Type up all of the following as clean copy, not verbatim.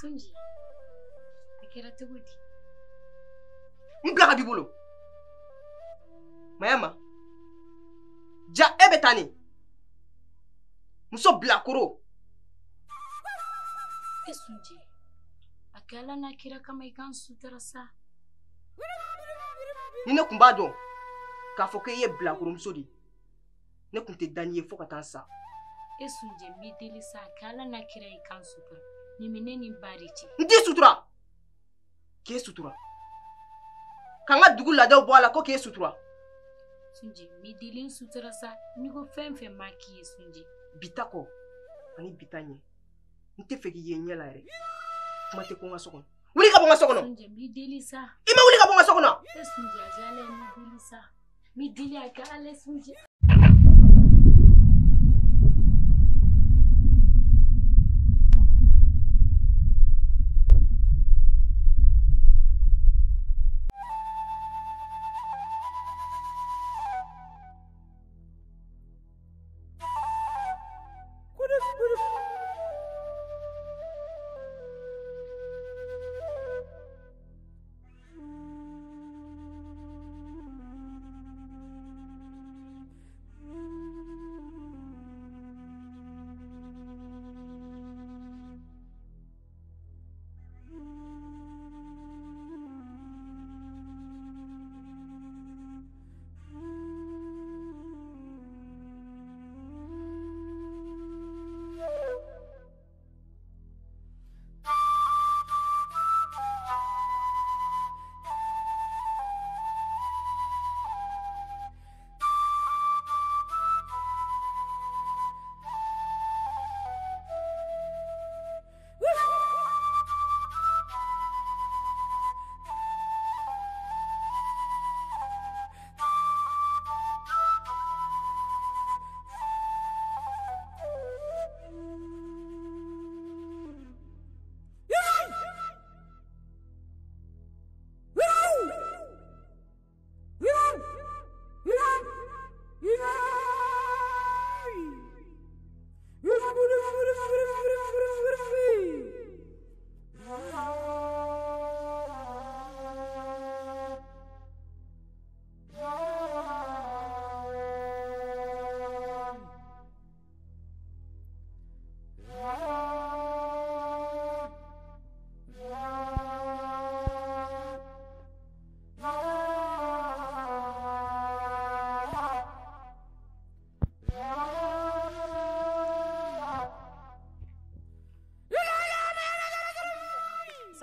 Sunji, a kɛra cogo di? N bila ka b'i bolo. Mayama, ja e bɛ taa ni muso bilakoro. E Sunji, a kɛ Ala n'a kira kama i k'an sutura sa. Ni ne kun b'a dɔn k'a fɔ k'e ye bilakoromuso de ye, ne kun tɛ da n'i ye fo ka taa n sa. E Sunji, n b'i deli sa, a kɛ Ala n'a kira i k'an sutura. Nin bɛ ne ni n ba de cɛ. N t'i sutura. K'e sutura. K'an ka dugu laadaw bɔ a la ko k'e sutura. Sunji, n b'i deli n sutura sa. N'i ko fɛn fɛn ma k'i ye Sunji. Bi ta kɔ ani bi ta ɲɛ. N tɛ fɛ k'i ye n ɲɛ la yɛrɛ. Kuma tɛ ko n ka so kɔnɔ. Wuli ka bɔ n ka so kɔnɔ. Sunji, n b'i deli sa. I ma wuli ka bɔ n ka so kɔnɔ. E Sunji, a kɛ Ala ye, n b'i deli sa. N b'i deli a kɛ Ala ye Sunji.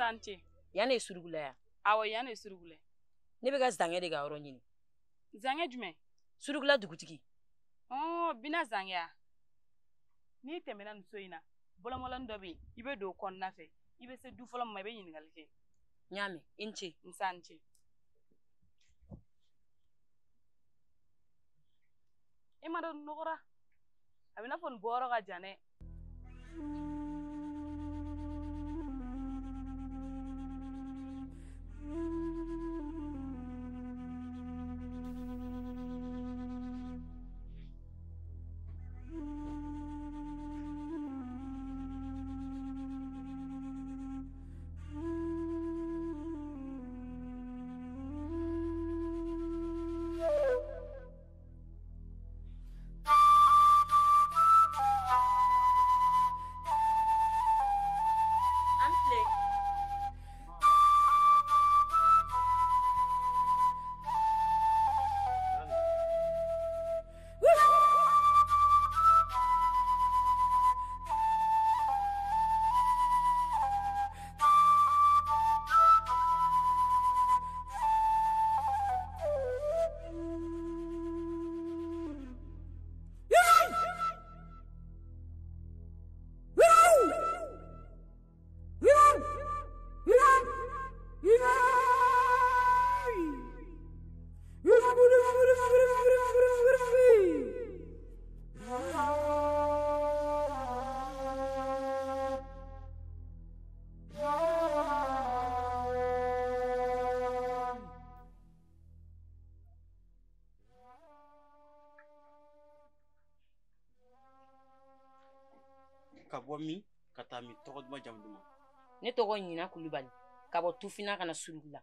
Sante. Yan de ye Surugula ya? Awɔ, yan de ye Surugula. Ne bɛ ka Zankɛ de ka yɔrɔ ɲini. Zankɛ jumɛn? Surugula dugutigi. Ɔɔ, Bina Zankɛ ya? N'i tɛmɛna nin so in na, bɔlɔnbɔlɔnni dɔ bɛ yen, i bɛ don o kɔnɔna fɛ, i bɛ se du fɔlɔ min ma, i bɛ ɲininkali kɛ. N y'a mɛn, i ni ce. Nse a ni ce. E ma dɔn nɔgɔra? A bɛ i n'a fɔ nin bɔyɔrɔ ka jan dɛ. Ka bɔ min ka taa min tɔgɔ duman jamu duman. Ne tɔgɔ Ɲina Kulubali ka bɔ Tufina ka na Surugula.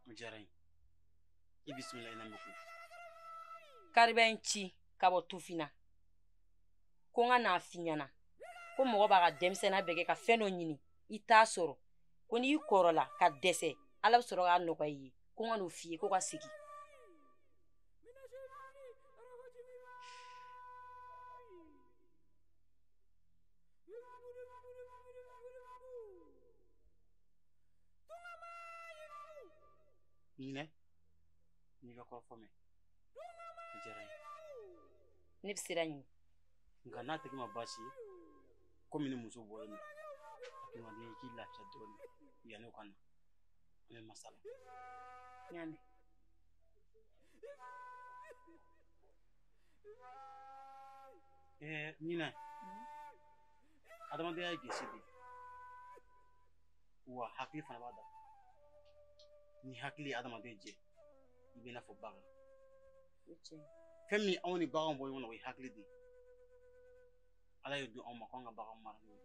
O diyara n ye. I bisimila i na mɛn ko. Kariba ye n ci ka bɔ Tufina. Ko n ka n'a f'i ɲɛna ko mɔgɔ b'a ka denmisɛnninya bɛɛ kɛ ka fɛn dɔ ɲini i t'a sɔrɔ, ko n'i kɔrɔla ka dɛsɛ Ala bɛ sɔrɔ k'a nɔgɔya i ye, ko n ka n'o f'i ye ko ka segin. Ɲinɛ, n'i ka kɔrɔfɔ mɛn, a diyara n ye. Ne bɛ sira ɲini. Nka n'a tigi ma baasi ye, komi ni muso bɔlen don, a tun ka di n ye k'i lafiya dɔɔnin yanni o ka na. An bɛ masala. N y'a mɛn. Ɲinɛ, adamadenya ye gese de ye, wa hakili fana b'a da. Ni hakili ye adamaden jɛ, i bɛ i n'a fɔ bagan. Fɛn min anw ni baganw bɔ ɲɔgɔn na, o ye hakili de ye. Ala ye don anw ma k'an ka bagan mara n'o ye.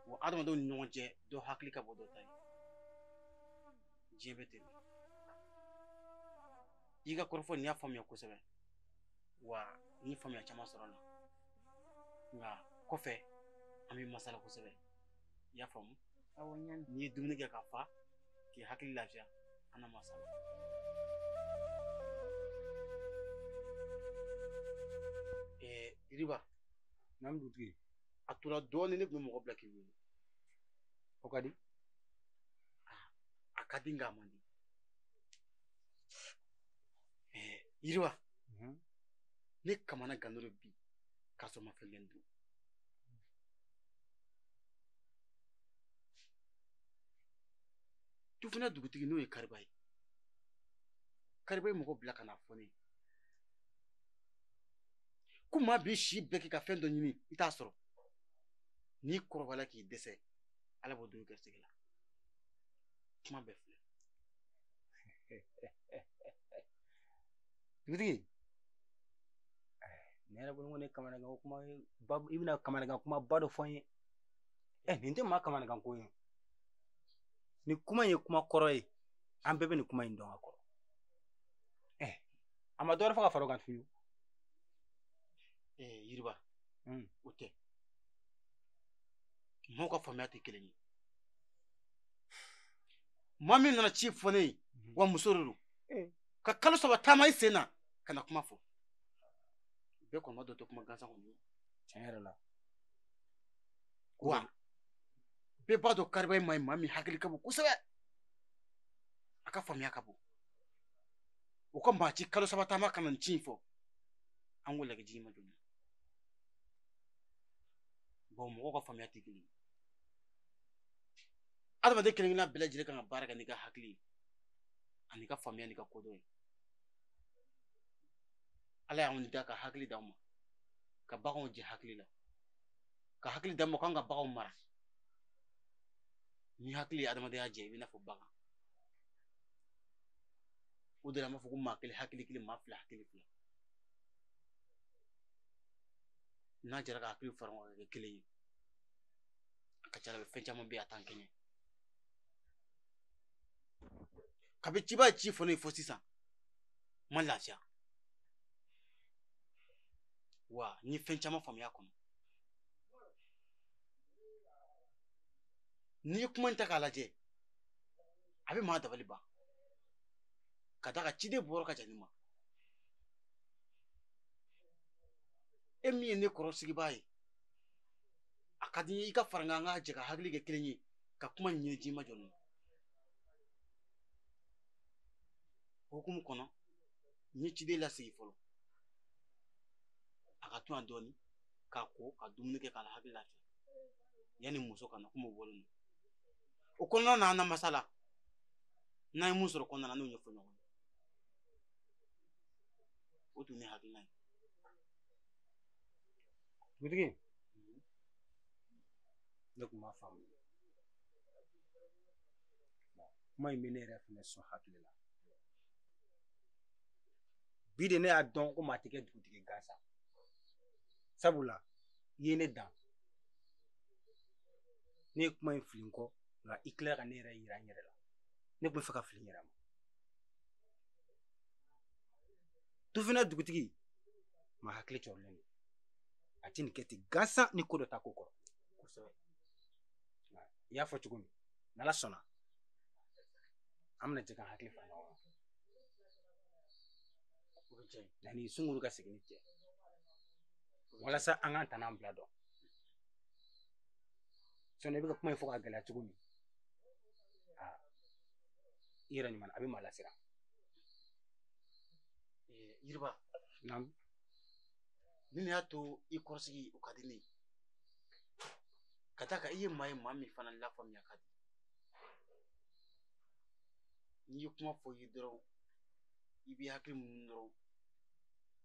Wa adamadenw ni ɲɔgɔn cɛ, dɔ hakili ka bɔ dɔ ta ye. Diɲɛ bɛ ten de. I ka kɔrɔfɔ nin y'a faamuya kosɛbɛ, wa n ye faamuya caman sɔrɔ a la. Nka kɔfɛ an bɛ masala kosɛbɛ. I y'a faamu? Awɔ, n y'a mɛn. N'i ye dumuni kɛ ka fa, k'i hakili lafiya, an na masala. Iriba. Naamu dugutigi. A tora dɔɔnin ne tun bɛ mɔgɔ bila k'i wele. O ka di? A ka di nka a man di. Yiriwa, ne kamana gannen don bi k'a sɔrɔ n ma fɛn kɛ n dun. Tufina dugutigi n'o ye Kariba ye. Kariba ye mɔgɔ bila ka na fɔ ne ye ko maa b'i si bɛɛ kɛ ka fɛn dɔ ɲini i t'a sɔrɔ, n'i kɔrɔbayala k'i dɛsɛ, Ala b'o don i garisɛgɛ la. Kuma bɛɛ filɛ. Dugutigi, ne yɛrɛ bolo ko ne kamanagan kuma ye, i bɛna kamanagan kuma ba dɔ fɔ n ye. Nin tɛ maa kamanagan ko ye. Nin kuma in ye kuma kɔrɔ ye, an bɛɛ bɛ nin kuma in dɔn ka kɔrɔ. A ma dɔ wɛrɛ fɔ ka fara o kan fiyewu. Yiriba, o tɛ. Maaw ka faamuya tɛ kelen ye. Maa min nana ci fɔ ne ye, wa muso de don. Ka kalo 3 taama i sen na ka na kuma fɔ. Bɛɛ kɔni b'a dɔn tɛ kuma gansan kɔni ye. Tiɲɛ yɛrɛ la. Wa bɛɛ b'a dɔn Kariba ye maa ye, maa min hakili ka bon kosɛbɛ. A ka faamuya ka bon. O ka maa ci kalo 3 taama ka na nin ci in fɔ. An k'o lajɛ ji ma jɔ. Bon, mɔgɔw ka faamuya tɛ kelen ye. Adamaden kelen kelenna bɛɛ lajɛlen kan ka baara kɛ n'i ka hakili ye, ani ka faamuya n'i ka kodɔn ye. Ala y'anw da ka hakili d'anw ma, ka baganw jɛ hakili la, ka hakili d'an ma k'an ka baganw mara. Ni hakili ye adamadenya jɛ, i bɛ i n'a fɔ bagan. O de la an b'a fɔ ko maa kelen hakili kelen, maa fila hakili fila. N'a jɛra ka hakili fara ɲɔgɔn kan ka kɛ kelen ye, a ka ca la fɛn caman bɛ yen a t'an kɛɲɛ. Kabi ciba ye ci fɔ ne ye fɔ sisan, n ma lafiya. Wa n ye fɛn caman faamuya a kɔnɔ. N'i ye kuma in ta k'a lajɛ, a bɛ maa dabali ban. Ka d'a kan ciden bɔyɔrɔ ka jan ne ma. E min ye ne kɔrɔ sigibaa ye, a ka di n ye i ka fara n kan, an ka jɛ ka hakili kɛ kelen ye, ka kuma ɲini ji ma jɔ nin na. O hukumu kɔnɔ, n ye ciden lasigi fɔlɔ. A ka to yan dɔɔnin, k'a ko, ka dumuni kɛ, k'a hakili lafiya. Yanni muso ka na, komi o bɔlen don. O kɔnɔna na, an na masala. N'an ye mun sɔrɔ kɔnɔna na, an n'o ɲɛfɔ ɲɔgɔn ye. O tun ye ne hakilina ye. Dugutigi, ne tun b'a faamu. Kuma in bɛ ne yɛrɛ fɛnɛ sɔn hakili la. Bi de ne y'a dɔn ko maa tɛ kɛ dugutigi gansan. Sabula i ye ne dan, Ne ye kuma in fili n kɔ, nka i tilala ka ne yɛrɛ yira n yɛrɛ la. Ne tun bɛ fɛ ka fili n yɛrɛ ma. Tufinna dugutigi, maa hakili cɔrilen don. A tɛ nin kɛ ten gansan ni ko dɔ t'a ko kɔrɔ. Kosɛbɛ. I y'a fɔ cogo min, n'Ala sɔnna, an bɛna jɛ k'an hakili fara ɲɔgɔn kan. O bɛ diya n ye. Yanni Sunkuru ka segin ni cɛ. Walasa an k'an ta n'an bila dɔn. Sɔnni i bɛ ka kuma in fɔ k'a gɛlɛya cogo min, aa, i yɛrɛ ɲuman a bɛ maa lasiran. Yiriba. Naamu. Ni ne y'a to i kɔrɔsigi o ka di ne ye. Ka d'a kan i ye maa ye maa min fana lafaamuya ka di. N'i ye kuma fɔ i ye dɔrɔn, i b'i hakili munumunu dɔrɔn,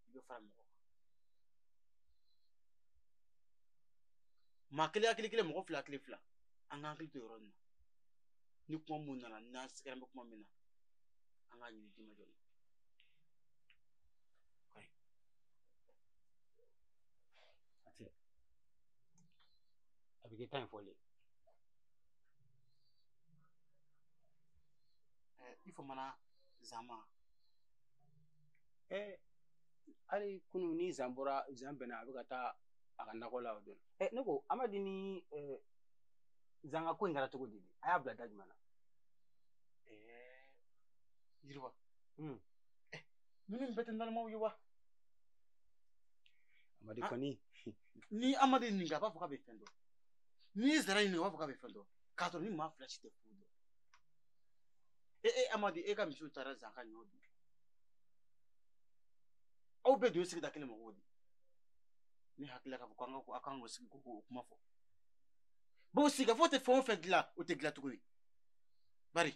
i bɛ fara mɔgɔ kan. Maa kelen hakili kelen, mɔgɔ fila hakili fila, an k'an hakili to yɔrɔ in na. Ni kuma mun nana, n'an sigira bɛ kuma min na, an k'a ɲini jima jɔ la. A bɛ kɛ tan in fɔlen. I famana Zan ma. Hali kunun ni Zan bɔra, Zan bɛnna a bɛ ka taa a ka nakɔ la o don. Ne ko Amadi ni Zan ka ko in kɛra cogo di? A y'a bila da jumɛn na? Yiriba. Ninnu bɛɛ tɛ nalɔmaw ye wa? Amadi kɔni. Ni Amadi ɲininka a b'a fɔ k'a bɛ fɛn dɔn. N'i ye Zara ɲininka a b'a fɔ k'a bɛ fɛn dɔn. K'a sɔrɔ ni maa fila si tɛ foyi dɔn. Amadi, e ka misiw taara Zan ka ɲɔ dun. Aw bɛɛ dun ye sigida kelen mɔgɔw de. Ne hakili la k'a fɔ k'an ka kan k'o sigi k'o kuma fɔ. Bon, sigikafɔ tɛ fɛn o fɛn dilan, o tɛ dilan tuguni. Bari.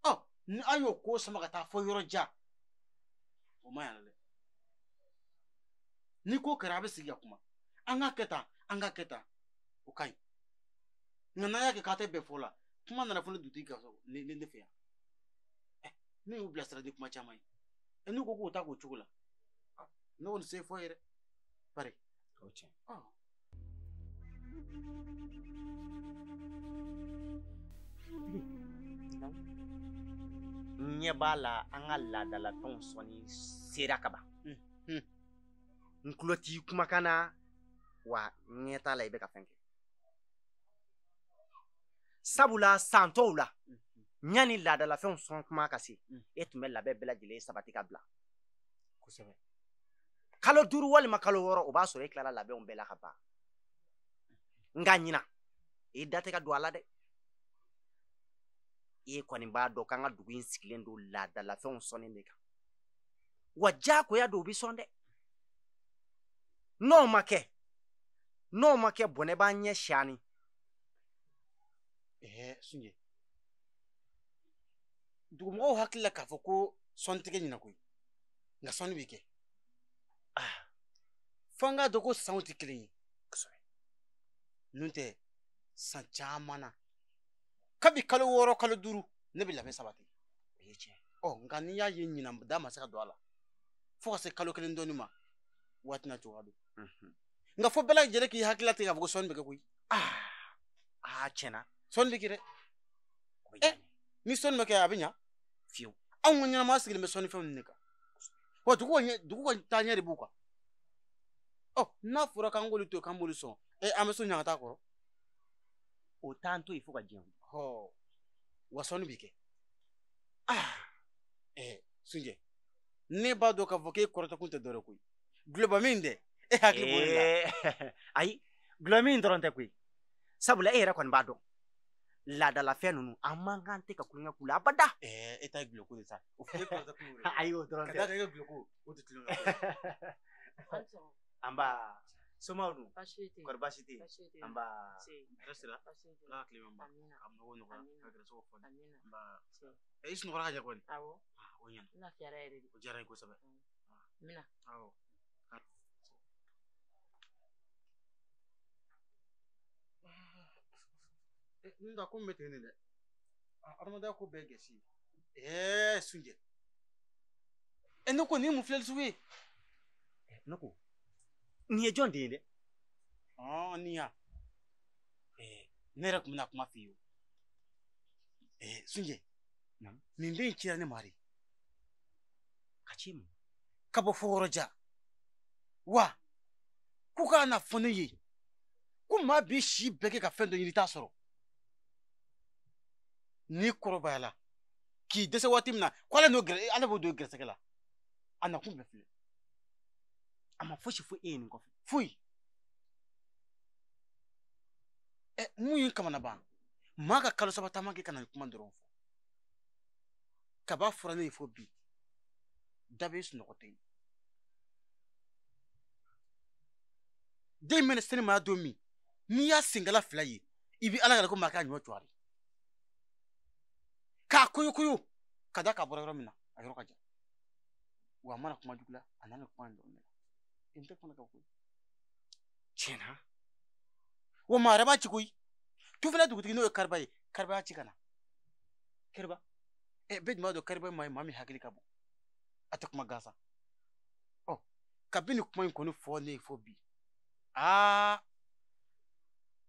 Ɔ, ni aw y'o ko sama ka taa fɔ yɔrɔ jan, o ma ɲa dɛ. Ni ko kɛra a bɛ sigi ka kuma. An k'a kɛ tan, an k'a kɛ tan, o ka ɲi. Nka n'a y'a kɛ k'a tɛ bɛn fɔ la, kuma nana fɔ ne dugutigi ka so ne fɛ yan. Ne y'u bilasira ni kuma caman ye. N'u ko k'o ta k'o cogo la, ne kɔni se fɔ ye dɛ. Bari. O tiɲɛ. N ɲɛ b'a la an ka laadalafɛnw sɔnni sera ka ban. N tulo t'i kumakan na, wa ɲɛ t'a la i bɛ ka fɛn kɛ. Sabula san tɔw la, yanni laadalafɛnw sɔn kuma ka se, e tun bɛ labɛn bɛɛ lajɛlen sabati ka bila. Kosɛbɛ. Kalo 5 walima kalo 6, o b'a sɔrɔ e tilala labɛnw bɛɛ la ka ban. Nka ɲina, i da tɛ ka don a la dɛ. E kɔni b'a dɔn k'an ka dugu in sigilen don laadalafɛnw sɔnni de kan. Wa diyagoya don, u bɛ sɔn dɛ. N'o ma kɛ, bɔnɛ b'an ɲɛ siyani. Sunjɛ, dugumɔgɔw hakili la k'a fɔ ko sɔnni tɛ kɛ ɲinan koyi, nka sɔnni bɛ kɛ. F'an k'a dɔn ko sanw tɛ kelen ye. Kosɛbɛ. N'o tɛ san caman na, kabi kalo 6 kalo 5 ne bɛ labɛn sabati. O ye tiɲɛ. Ɔ, nka n'i y'a ye ɲinan da ma se ka don a la, fo ka se kalo 1 dɔɔnin ma, waati n'a cogoya don. Nka fo bɛɛ lajɛlen k'i hakili latigɛ k'a fɔ ko sɔnni bɛ kɛ koyi. Tiɲɛna. Sɔnni bɛ kɛ dɛ. Ni sɔnni ma kɛ a bɛ ɲa. Fiyewu. Anw ka ɲɛnamaya sigilen bɛ sɔnnifɛnw de kan. Wa dugu ka taaɲɛ de b'u kan. Ɔ, n'a fɔra k'an k'olu to yen k'an b'olu sɔn, an bɛ so ɲaga kɔrɔ. O t'an to yen fo ka diɲɛ wuli. Hɔ, wa sɔnni bɛ kɛ. Sunjɛ, ne b'a dɔn k'a fɔ k'e kɔrɔtɔkun tɛ dɔwɛrɛ koyi. Gulɔba min dɛ, e hakili b'o de la. Ayi, gulɔ min dɔrɔn tɛ koyi. Sabula e yɛrɛ kɔni b'a dɔn. Laadalafɛn ninnu, an man kan tɛ ka kulonkɛ k'u la abada. E ta ye gulɔko de sa. O fana ye kɔrɔtɔkun ye. Ayi, o dɔrɔn tɛ. Ka d'a kan e ka gulɔko, o tɛ tulonkɛ ko ye. Anba, somaw dun? Kɔri baasi tɛ yen? Anba. Hɛrɛ sira? Ala ka tile bɛn ma. Ka minɔgɔ nɔgɔya, ka gɛrɛsɛgɛw fɔni. Anba. I sunɔgɔra ka ɲɛ kɔni? Awɔ. O ɲɛna. N lafiyara yɛrɛ de. O diyara n ye kosɛbɛ. N bɛna. Awɔ. N da ko min bɛ ten de dɛ. Adamadenya ko bɛɛ gɛsi ye. Sunjɛ. Ne ko nin ye mun filɛli sugu ye? Ne ko nin ye jɔn den ye dɛ? Nin ya. Ne yɛrɛ tun bɛna kuma f'i ye. Sunjɛ, nin den in cira ne ma de. Ka ci mun? Ka bɔ fo yɔrɔ jan. Wa, k'u k'a na fɔ ne ye ko maa b'i si bɛɛ kɛ ka fɛn dɔ ɲini i t'a sɔrɔ. N'i kɔrɔbayala k'i dɛsɛ waati min na ko ala n'o gɛrɛ ala b'o don gɛrɛsɛgɛ la a nakun bɛɛ filɛ. A ma fosi fɔ e ye nin kɔfɛ. Foyi. Mun ye n kamana ban maa ka kalo saba taama kɛ ka na nin kuma dɔrɔn fɔ. Kaba fɔra ne ye fo bi da bɛ sunɔgɔ tɛ yen. Den mɛnɛ sini ma don min n'i y'a senkala fila ye i bɛ ala yɛrɛ ko maa k'a ɲɔ cuwari k'a koyo ka da k'a bɔra yɔrɔ min na a yɔrɔ ka jan wa a mana kuma jugu la a nana kuma in dɔrɔn de la n tɛ kɔnɔ ka koyi tiɲɛna wa maa wɛrɛ b'a ci koyi tufɛla dugutigi n'o ye Kariba ye Kariba y'a ci ka na Kariba bɛɛ dun b'a dɔn Kariba ye maa ye maa min hakili ka bon a tɛ kuma gansan ɔ kabini kuma in kɔni fɔ ne ye fo bi aa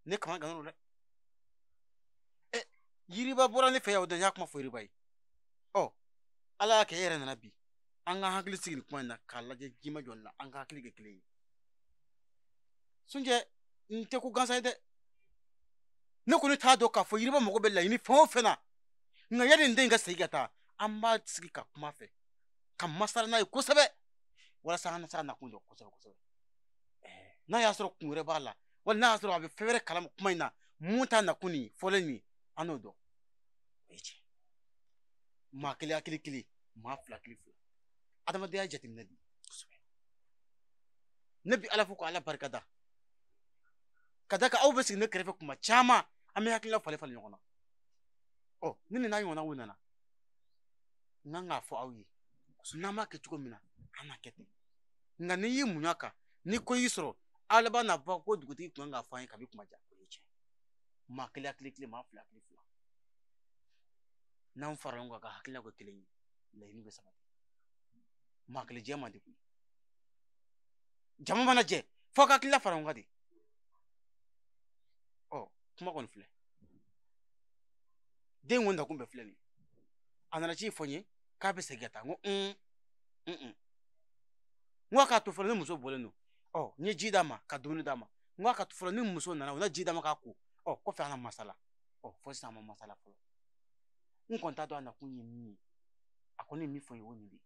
ne kama gannen don dɛ yiriba bɔra ne fɛ yan o don n y'a kuma fɔ yiriba ye ɔ ala y'a kɛ e yɛrɛ nana bi an ka hakili sigi nin kuma in na k'a lajɛ jima jɔ nin na an ka hakili kɛ kelen ye Sunjɛ n tɛ ko gansan ye dɛ ne kɔni t'a dɔn k'a fɔ yiriba mago bɛ laɲini fɛn o fɛn na nka yanni n den ka segin ka taa an b'a sigi ka kuma fɛ ka masala n'a ye kosɛbɛ walasa an ka se ka nakun dɔn kosɛbɛ kosɛbɛ n'a y'a sɔrɔ kun wɛrɛ b'a la wali n'a y'a sɔrɔ a bɛ fɛn wɛrɛ kalama kuma in na mun t'a nakun nin fɔlen nin an n'o dɔn. O ye tiɲɛ. Maa kelen hakili kelen maa fila hakili fila adamadenya jateminɛ de. Kosɛbɛ. Ne bi ala fo ko ala barika da ka da kan aw bɛ sigi ne kɛrɛfɛ kuma caman an bɛ hakilina falen falen ɲɔgɔn na ɔ ni nin n'a ɲɔgɔnnaw nana n kan k'a fɔ aw ye n'an b'a kɛ cogo min na an n'a kɛ ten nka n'i y'i muɲu a kan ni ko y'i sɔrɔ aw laban n'a fɔ ko dugutigi tun kan k'a fɔ an ye kabi kuma jan. O ye tiɲɛ. Maa kelen hakili kelen maa fila hakili fila n'an farala ɲɔgɔn kan ka hakilina kɛ kelen ye laɲini bɛ sabati maa kelen jɛ man di koyi jama mana jɛ fo ka hakilina fara ɲɔgɔn kan de ɔ kuma kɔni filɛ den kɔni nakun bɛɛ filɛ nin ye a nana ci fɔ n ye k'a bɛ segin ka taa n ko n ko a k'a to fɔlɔ ni muso bɔlen don ɔ n ye ji d'a ma ka dumuni d'a ma n ko a ka to fɔlɔ ni muso nana o na ji d'a ma k'a ko ɔ kɔfɛ an na masala ɔ fo sisan a ma masala fɔlɔ n kɔni t'a dɔn a nakun ye min ye a kɔni ye min fɔ n ye o nin de ye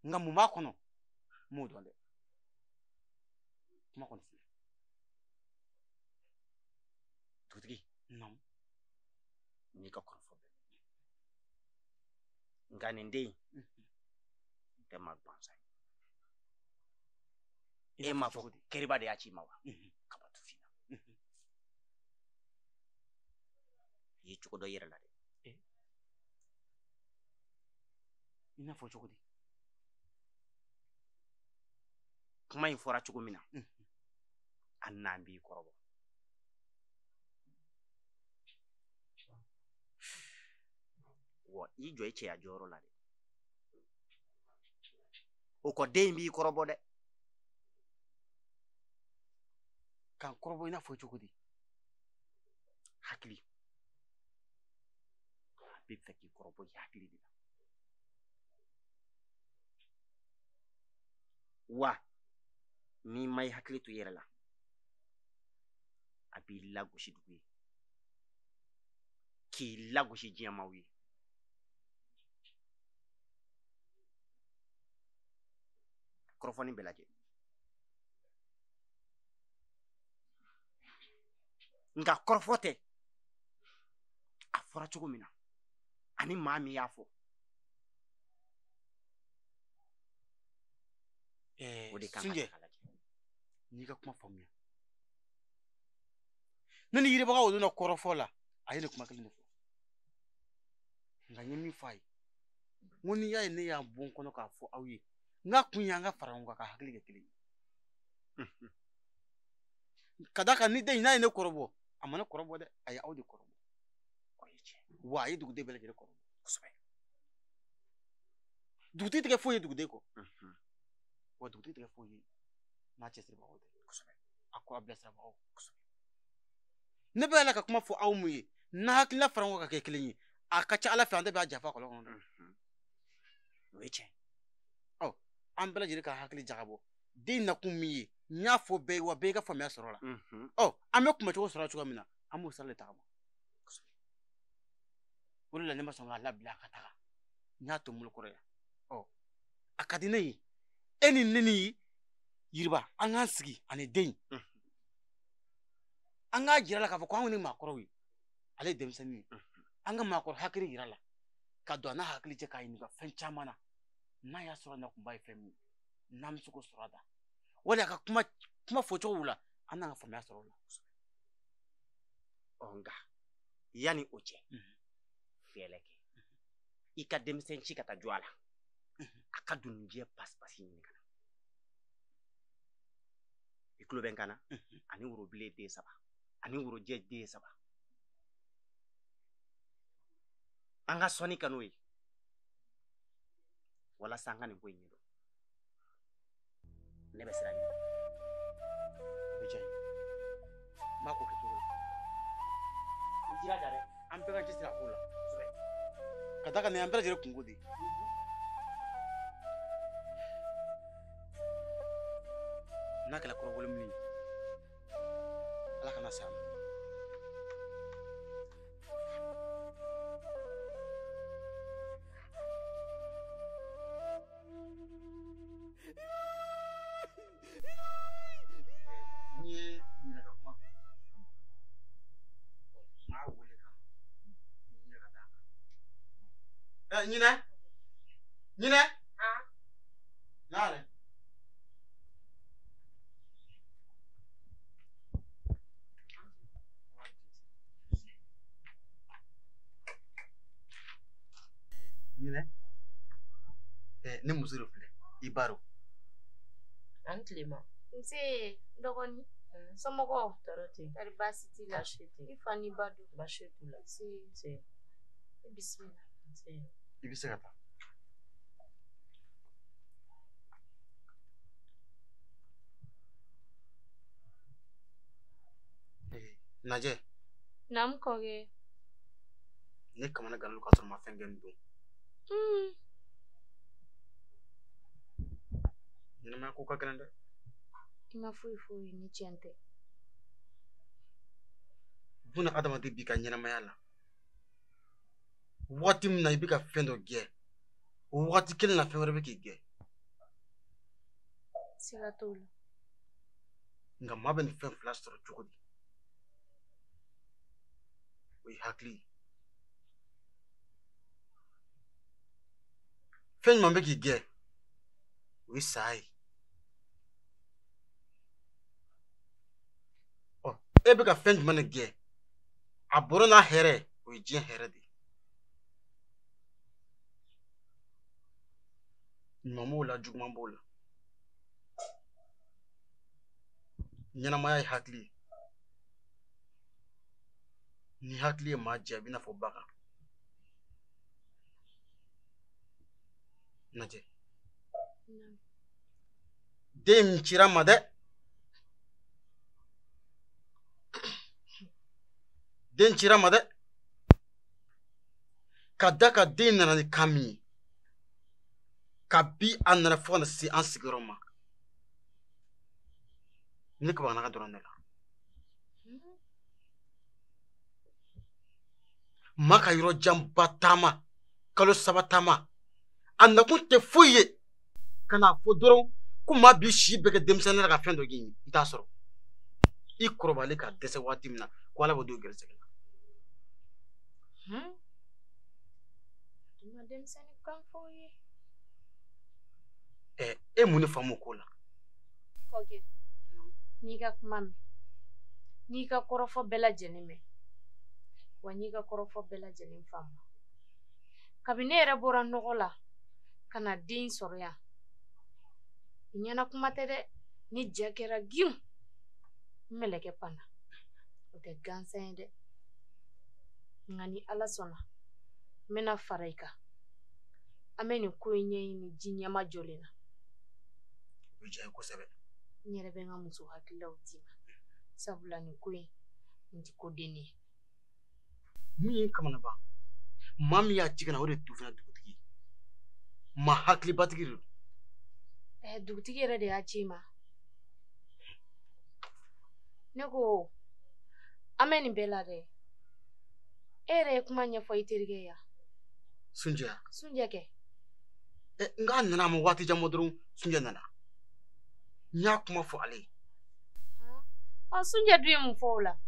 nka mun b'a kɔnɔ n m'o dɔn dɛ kuma kɔni filɛ. Dugutigi. Naamu. N'i ka kɔrɔfɔ bɛɛ nka nin den in tɛ maa gansan ye. E m'a fɔ Kariba de y'a ci i ma wa? Ka bɔ Tufinna. I ye cogo dɔ i yɛrɛ la dɛ. I n'a fɔ cogo di? Kuma in fɔra cogo min na a n'an b'i kɔrɔbɔ. Wa i jɔ i cɛya jɔyɔrɔ la dɛ. O kɔ den in b'i kɔrɔbɔ dɛ. K'an kɔrɔbɔ i n'a fɔ cogo di? Hakili. A bɛ fɛ k'i kɔrɔbɔ i hakili de la. Wa n'i ma i hakili to i yɛrɛ la a b'i lagosi dugu ye k'i lagosi diɲɛ maaw ye. Kɔrɔfɔni bɛɛ lajɛ nka kɔrɔfɔ tɛ a fɔra cogo min na ani maa min y'a fɔ. O de kan ka Sunjɛ ta k'a lajɛ. N'i ka kuma faamuya ne ni yiribagaw donna kɔrɔfɔ la a ye ne kuma kelen de fɔ nka n ye min fɔ a ye n ko n'i y'a ye ne y'a bɔ n kɔnɔ k'a fɔ aw ye n k'a kun y'an ka fara ɲɔgɔn kan ka hakili kɛ kelen ye ka d'a kan ni den in n'a ye ne kɔrɔbɔ a ma ne kɔrɔbɔ dɛ a ye aw de kɔrɔbɔ O ye tiɲɛ. wa a ye duguden bɛɛ lajɛlen kɔrɔbɔ. Kosɛbɛ. Dugutigi tɛ kɛ foyi ye duguden kɔ wa dugutigi tɛ kɛ foyi ye n'a cɛsiribagaw tɛ. Kosɛbɛ. A ko a bilasirabagaw. Kosɛbɛ. Ne bɛ ala ka kuma fɔ aw mun ye n'a hakilina fara ɲɔgɔn kan ka kɛ kelen ye a ka ca ala fɛ an tɛ bɛn a janfa kɔlɔn kɔnɔ dɛ. O ye tiɲɛ. Ɔ an bɛɛ lajɛlen ka hakili jagabɔ den nakun min ye n y'a fɔ bɛɛ ye wa bɛɛ ka faamuya sɔrɔ la. Ɔ an bɛ kunbɛcogo sɔrɔ cogoya min na an b'o sira de tagama. O de la ne ma sɔn k'a labila ka taga n y'a to n bolo kɔrɔ yan. Ɔ a ka di ne ye e ni ne ni Yiriba an k'an sigi ani den an k'a jira la k'a fɔ ko anw ni maakɔrɔw ye ale ye denmisɛnnin ye an ka maakɔrɔ hakili jira la ka don a n'a hakili cɛ k'a ɲininka fɛn caman na n'a y'a sɔrɔ a nakunba ye fɛn min ye n'an bɛ se k'o sɔrɔ a da wali a ka kuma fɔcogo la an n'an ka faamuya sɔrɔ o la. Ɔ nka yanni o cɛ fɛɛrɛ kɛ i ka denmisɛn ci ka taa jɔ a la a ka dununjɛ pasipasi ɲini ka na i tulo bɛ n kan na ani worobilen den 3 ani worojɛ den 3 an ka sɔnni ka n'o ye walasa an ka nin ko in ɲɛdɔn. Ne bɛ siran ɲɛ. O bɛ diya n ye n b'a ko kɛ cogo la. I jilaja dɛ. An bɛɛ ka cɛsiri a ko la ka d'a kan nin y'an bɛɛ lajɛlen kungo de ye. N'a kɛra kɔrɔbɔli min ye ala kana s'a ma. N'i ye ɲinɛ ka kuma n b'a wele ka na ɲinɛ ka d'a kan. Ɲinɛ ɲinɛ n'a yɛrɛ. Ɲinɛ ne muso de filɛ i baro. An tilema. Nse dɔgɔnin somɔgɔw tɔɔrɔ tɛ yen. Kari baasi t'i la. Baasi tɛ yen. I fa n'i ba don. Baasi t'u la. Nse. Nse. I bisimila. Nse. I bɛ se ka taa. Najɛ. Naamu kɔkɛ. Ne kamana gannen don k'a sɔrɔ n ma fɛn kɛ n don. Ɲɛnamaya ko ka gɛlɛn dɛ. I ma foyi foyi ni tiɲɛ tɛ. Buna adamaden b'i ka ɲɛnamaya la waati min na i bɛ ka fɛn dɔ gɛn o waati kelen na fɛn wɛrɛ bɛ k'i gɛn. Siga t'o la. Nka maa bɛ nin fɛn fila sɔrɔ cogo di? O ye hakili ye. Fɛn jumɛn bɛ k'i gɛn? O ye saya ye. Ɔ e bɛ ka fɛn jumɛn de gɛn? A bɔra n'a hɛrɛ o ye diɲɛ hɛrɛ de ye. Ɲuman b'o la juguman b'o la. Ɲɛnamaya ye hakili ye. Ni hakili ye maa jɛ a b'i n'a fɔ bagan. Najɛ. Den min cira n ma dɛ. Den cira n ma dɛ. Ka da ka den nana ni kan min ye. Kabi a nana fo ka na se an sigiyɔrɔ ma. Ne kabana ka dɔrɔn ne la. Maa ka yɔrɔ janba taama kalo 3 taama a nakun tɛ foyi ye ka n'a fɔ dɔrɔn ko maa b'i si bɛɛ kɛ denmisɛnnin la ka fɛn dɔ ɲini i t'a sɔrɔ i kɔrɔbalen ka dɛsɛ waati min na ko ala b'o don gɛrɛsɛgɛ la. I ma denmisɛnnin kan fɔ o ye. E mun de faamu o ko la? Kɔkɛ n'i ka kuma mɛn n'i ka kɔrɔfɔ bɛɛ lajɛlen mɛn wa n'i ka kɔrɔfɔ bɛɛ lajɛlen faamu kabini ne yɛrɛ bɔra nɔgɔ la ka na den sɔrɔ yan i ɲɛna kuma tɛ dɛ ni ja kɛra giw n mɛlɛkɛ panna o tɛ gansan ye dɛ nka ni ala sɔnna n bɛna fara i kan an bɛ nin ko in ɲɛɲini ji ɲɛma jɔlen na. O bɛ diya n ye kosɛbɛ. N yɛrɛ bɛ n ka muso hakililaw d'i ma sabula nin ko in Nin tɛ ko denni ye. Min ye n kamanagan, maa min y'a ci ka na o de ye Tufina dugutigi ye. Maa hakilibatigi de don. Dugutigi yɛrɛ de y'a ci i ma. Ne ko an bɛ nin bɛɛ la dɛ. E yɛrɛ ye kuma ɲɛfɔ i terikɛ ye. Sunjɛ. Sunjɛ kɛ. N k'a nana a ma waati jan bɔ dɔrɔn Sunjɛ nana. N y'a kuma fɔ ale ye. Sunjɛ dun ye mun fɔ o la?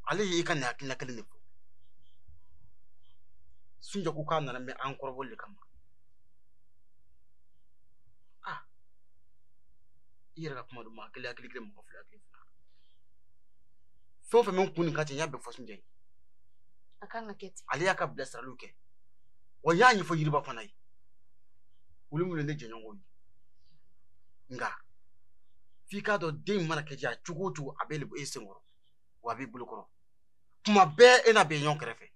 Ale ye i ka nin hakilina kelen de fɔ. Sunjɛ ko k'a nana mɛ an kɔrɔbɔli de kama. I yɛrɛ ka kuma don, maa kelen hakili kelen, mɔgɔ fila hakili fila. Fɛn o fɛn bɛ n kun nin ka cɛ, n y'a bɛɛ fɔ Sunjɛ ye. A kan ka kɛ ten. Ale y'a ka bilasiraliw kɛ. Wa n y'a ɲɛfɔ Yiriba fana ye. Olu minnu ye ne jɛɲɔgɔnw ye. Nka f'i k'a dɔn den in mana kɛ diya cogo o cogo, a bɛ e senkɔrɔ wa a b'i bolo kɔrɔ. Tuma bɛɛ e n'a bɛ ɲɔgɔn kɛrɛfɛ.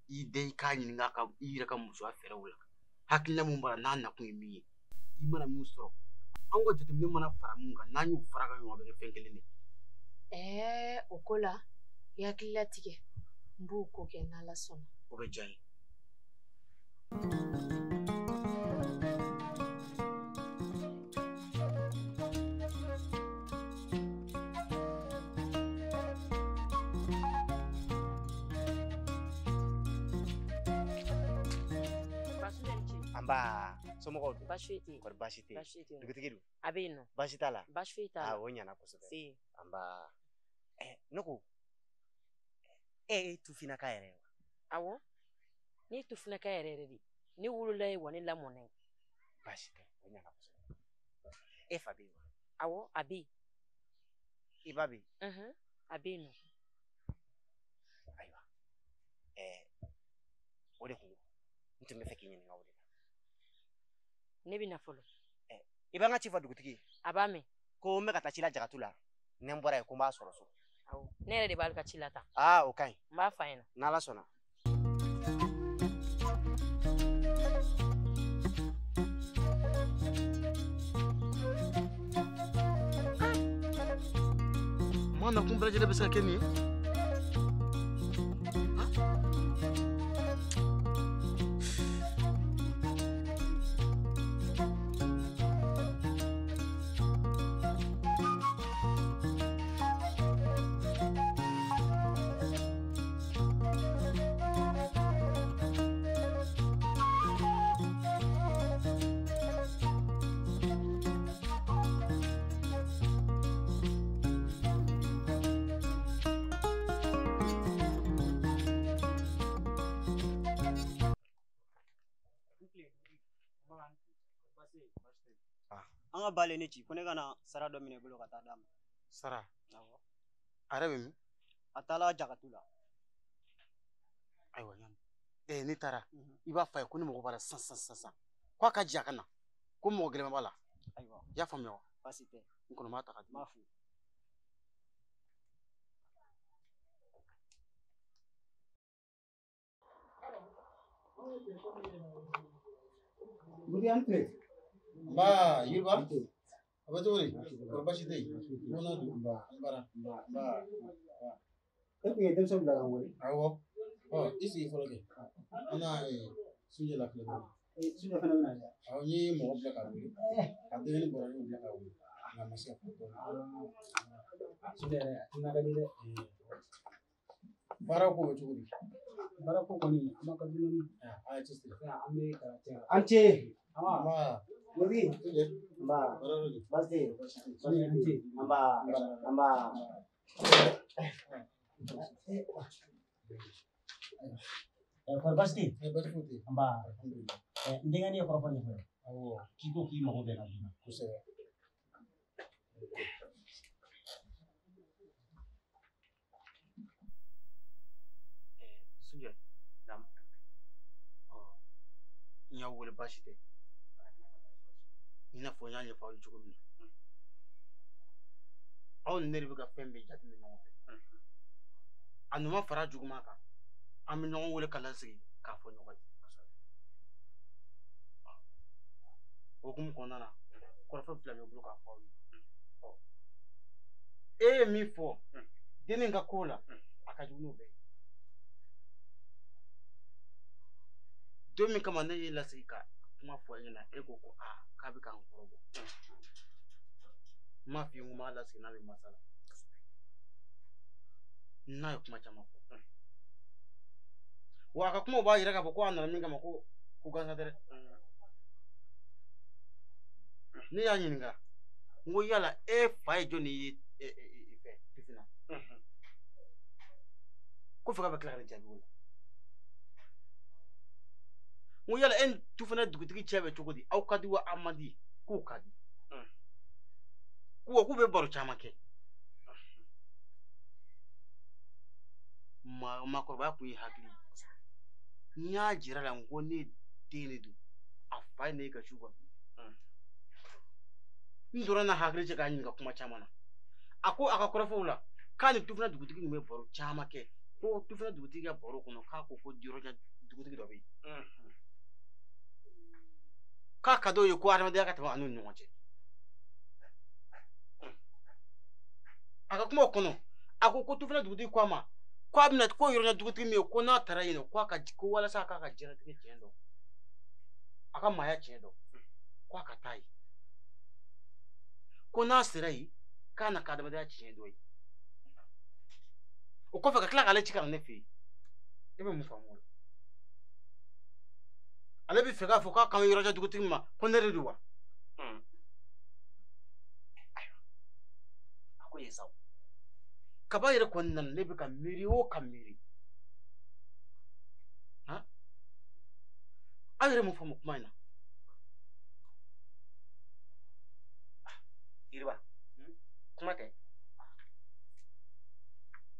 I den i k'a ɲininka ka i yɛrɛ ka musoya fɛɛrɛw la. Hakilina mun b'a la n'a nakun ye min ye, i mana mun sɔrɔ, an ka jateminɛ mana fara mun kan, n'an y'u fara ka ɲɔgɔn, a bɛ kɛ fɛn kelen de ye. O ko la i hakili latigɛ, n b'o ko kɛ n'Ala sɔnna. O bɛ diya n ye. Nba somɔgɔw dun? Baasi foyi tɛ yen. Kɔri baasi tɛ yen? Baasi foyi tɛ yen. Dugutigi dun? A bɛ yen nɔ. Baasi t'a la? Baasi foyi t'a la. O ɲɛna kosɛbɛ. Se. Nba. Ne ko e ye Tufinaka yɛrɛ ye wa? Awɔ, ne ye Tufinaka yɛrɛ yɛrɛ de. Ne wolola yen wa ne lamɔna yen. Baasi tɛ, o ɲɛna kosɛbɛ. E fa bɛ yen wa? Awɔ, a bɛ yen. I ba bɛ yen? A bɛ yen nɔ. Ayiwa, o de kun don. N tun bɛ fɛ k'i ɲininka o de la. Ne bɛ na fɔlɔ. I b'an ka ci fɔ dugutigi ye. A b'a mɛn. Ko n bɛ ka taa ci la Jagatu la. Ni n bɔra yen ko n b'a sɔrɔ so. Awɔ, ne yɛrɛ de b'ale ka ci la tan. O ka ɲi. N b'a f'a ɲɛna. N'Ala sɔnna. Maa nakun bɛɛ lajɛlen bɛ se ka kɛ nin ye. An ka ba le ne ci ko ne ka na sara dɔ minɛ i bolo ka taa d'a ma. Sara? Awɔ. A yɛrɛ bɛ min? A taala Jagatu la. Ayiwa ɲami. Ne taara, i b'a f'a ye ko ne mago b'a la sisan sisan sisan. K'a ka jɛ a ka na. Ko mɔgɔ gɛlɛn b'a la. Ayiwa. I y'a faamuya wa? Baasi tɛ. N kɔni b'a ta ka di. N b'a fo. Budi an tile. Nba Yiriba. A bɛ cogo di? Kɔri baasi tɛ yen? Bona dun? Bara. Nba. E kun ye denmisɛnw bila ka n wele. Awɔ. I sigi fɔlɔ kɛ. An na Sunjɛ la filɛ. Sunjɛ fana bɛna ja. Awɔ, n ye mɔgɔ bila ka wele. A denkɛnin bɔra, n y'o bila ka wele. Nka a ma se ka fɔ. Sunjɛ yɛrɛ, a timinan ka di dɛ. Baara ko bɛ cogo di? Baara ko kɔni, a ma ka dumuni. A ye cɛsiri. An bɛ ka cɛ. An ce. Nba. Dugutigi. Sunjɛ. Nba. Baara dɔ di? Baasi tɛ yen. Sunjɛ, an ce. Nba. Nba. Kɔri baasi tɛ yen? Baasi foyi tɛ yen. Nba. Alhamdulilayi. N denkɛnin ye kɔrɔfɔ ɲɛfɔ ye. Awɔ. K'i ko k'i mago bɛ n na joona. Kosɛbɛ. Sunjɛ. Naamu. N y'aw wele baasi tɛ. I n'a fɔ n y'a ɲɛfɔ aw ye cogo min na. Aw ni ne de bɛ ka fɛn bɛɛ jateminɛ ɲɔgɔn fɛ. A ɲuman fara juguman kan, an bɛ ɲɔgɔn wele ka lasigi k'a fɔ ɲɔgɔn ye. O hukumu kɔnɔna na, kɔrɔfɔ fila bɛ n bolo k'a fɔ aw ye. E ye ye min fɔ dennin ka ko la a ka jugu n'o bɛɛ ye. Don min kama ne y'i lasigi ka kuma fɔ e ɲɛna, e ko ko aa k'a bɛ k'an kɔrɔbɔ. N m'a f'i ye n ko n b'a lasigi n'a bɛ masala. N'a ye kuma caman fɔ. Wa a ka kumaw b'a yira k'a fɔ ko a nana min kama ko gansan tɛ dɛ. Ne y'a ɲininka n ko yala e fa ye jɔnni ye fɛ Tufinna? Ko fo k'a bɛ tila ka ne jaabi o la. N ko yala e ni Tufinna dugutigi cɛ bɛ cogo di? Aw ka di wa aw man di? K'u ka di. Ko wa k'u bɛ baro caman kɛ. Maakɔrɔbaya kun ye hakili ye. N y'a jira la n ko ne den de don, a fa ye ne ka su ka dun. N donna n'a hakili cɛ k'a ɲininka kuma caman na. A ko a ka kɔrɔfɔw la k'a ni Tufinna dugutigi tun bɛ baro caman kɛ. Ko Tufinna dugutigi ka baro kɔnɔ k'a ko ko yɔrɔjan dugutigi dɔ bɛ yen. K'a ka d'o ye ko adamadenya ka tɛmɛ a n'u ni ɲɔgɔn cɛ. A ka kumaw kɔnɔ a ko ko Tufinna dugutigi ko a ma ko a bɛna ko yɔrɔjan dugutigi min ye ko n'a taara yen nɔ ko a ka ko walasa a k'a ka diɲɛlatigɛ tiɲɛ dɔn, a ka maaya tiɲɛ dɔn, ko a ka taa yen. Ko n'a sera yen k'a na ka adamadenya tiɲɛ dɔn yen. O kɔfɛ ka tila k'ale ci ka na ne fɛ yen. E bɛ mun faamu o la? Ale bɛ fɛ k'a fɔ k'a kan bɛ yɔrɔjan dugutigi ma ko ne de don wa? Ayiwa, a ko ye sa o. Kaba yɛrɛ kɔni nana ne bɛ ka miiri o ka miiri. Han? Aw yɛrɛ mun faamu kuma in na? Yiriba, kuma tɛ.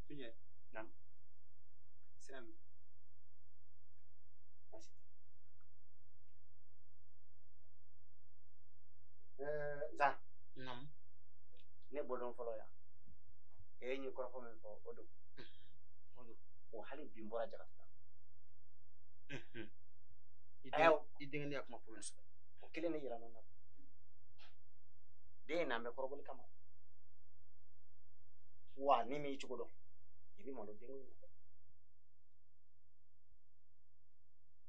Sunjɛ, Naamu. Sira min. Baasi tɛ. Zan. Naamu. Ne bɔdɔn fɔlɔ yan. E ye kɔrɔfɔ min fɔ o don. O don. O hali bi n bɔra Jagati la. I denkɛ ne y'a kuma fɔ min sɔrɔ. O kelen de yira n na. Den in n'an bɛ kɔrɔbɔli kama. Wa ni m'i cogo dɔn, i bɛ malo denko in na dɛ.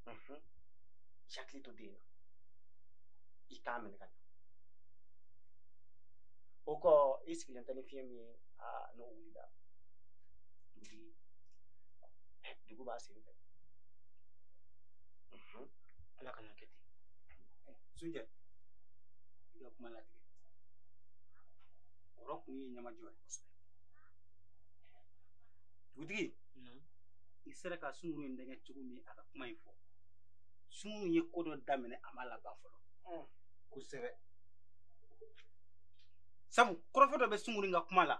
I hakili to den na. I k'a minɛ ka ɲɛ. O kɔ i sigilen tɛ ni fiɲɛ min ye, aa n'o wulila dugutigi dugu b'a sen fɛ. Ala kana kɛ ten. Sunjɛ, i ka kuma latigɛ. Kɔrɔ kun ye ɲamajɔ ye kosɛbɛ. Dugutigi, i sera ka sunkuru in dɛgɛ cogo min a ka kuma in fɔ. Sunkuru ye ko dɔ daminɛ a ma laban fɔlɔ. Kosɛbɛ. Sabu kɔrɔfɔ dɔ bɛ sunkuru in ka kuma la.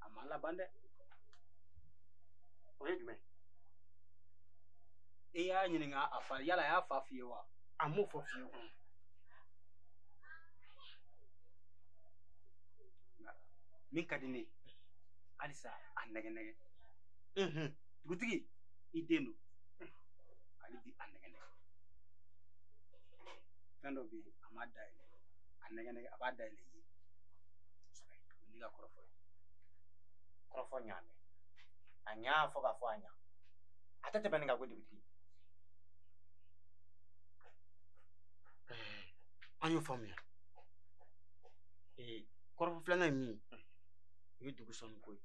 A ma laban dɛ. O ye jumɛn? E y'a ɲininka a fa, yala a y'a fa f'i ye wa? A m'o fɔ fiyewu. Min ka di ne ye, halisa a nɛgɛ nɛgɛ. Dugutigi, i den don. Ale bi a nɛgɛ nɛgɛ. Fɛn dɔ bɛ yen, a m'a dayɛlɛ. A nɛgɛ nɛgɛ, a b'a dayɛlɛ i ye. O ye ne ka kɔrɔfɔ ye. Kɔrɔfɔ ɲa mɛn. A ɲa fɔ k'a fɔ a ɲa. A tɛ tɛmɛ nin kan ko dugutigi. An y'o faamuya. Kɔrɔfɔ filanan ye min ye, o ye dugu sɔnni ko ye.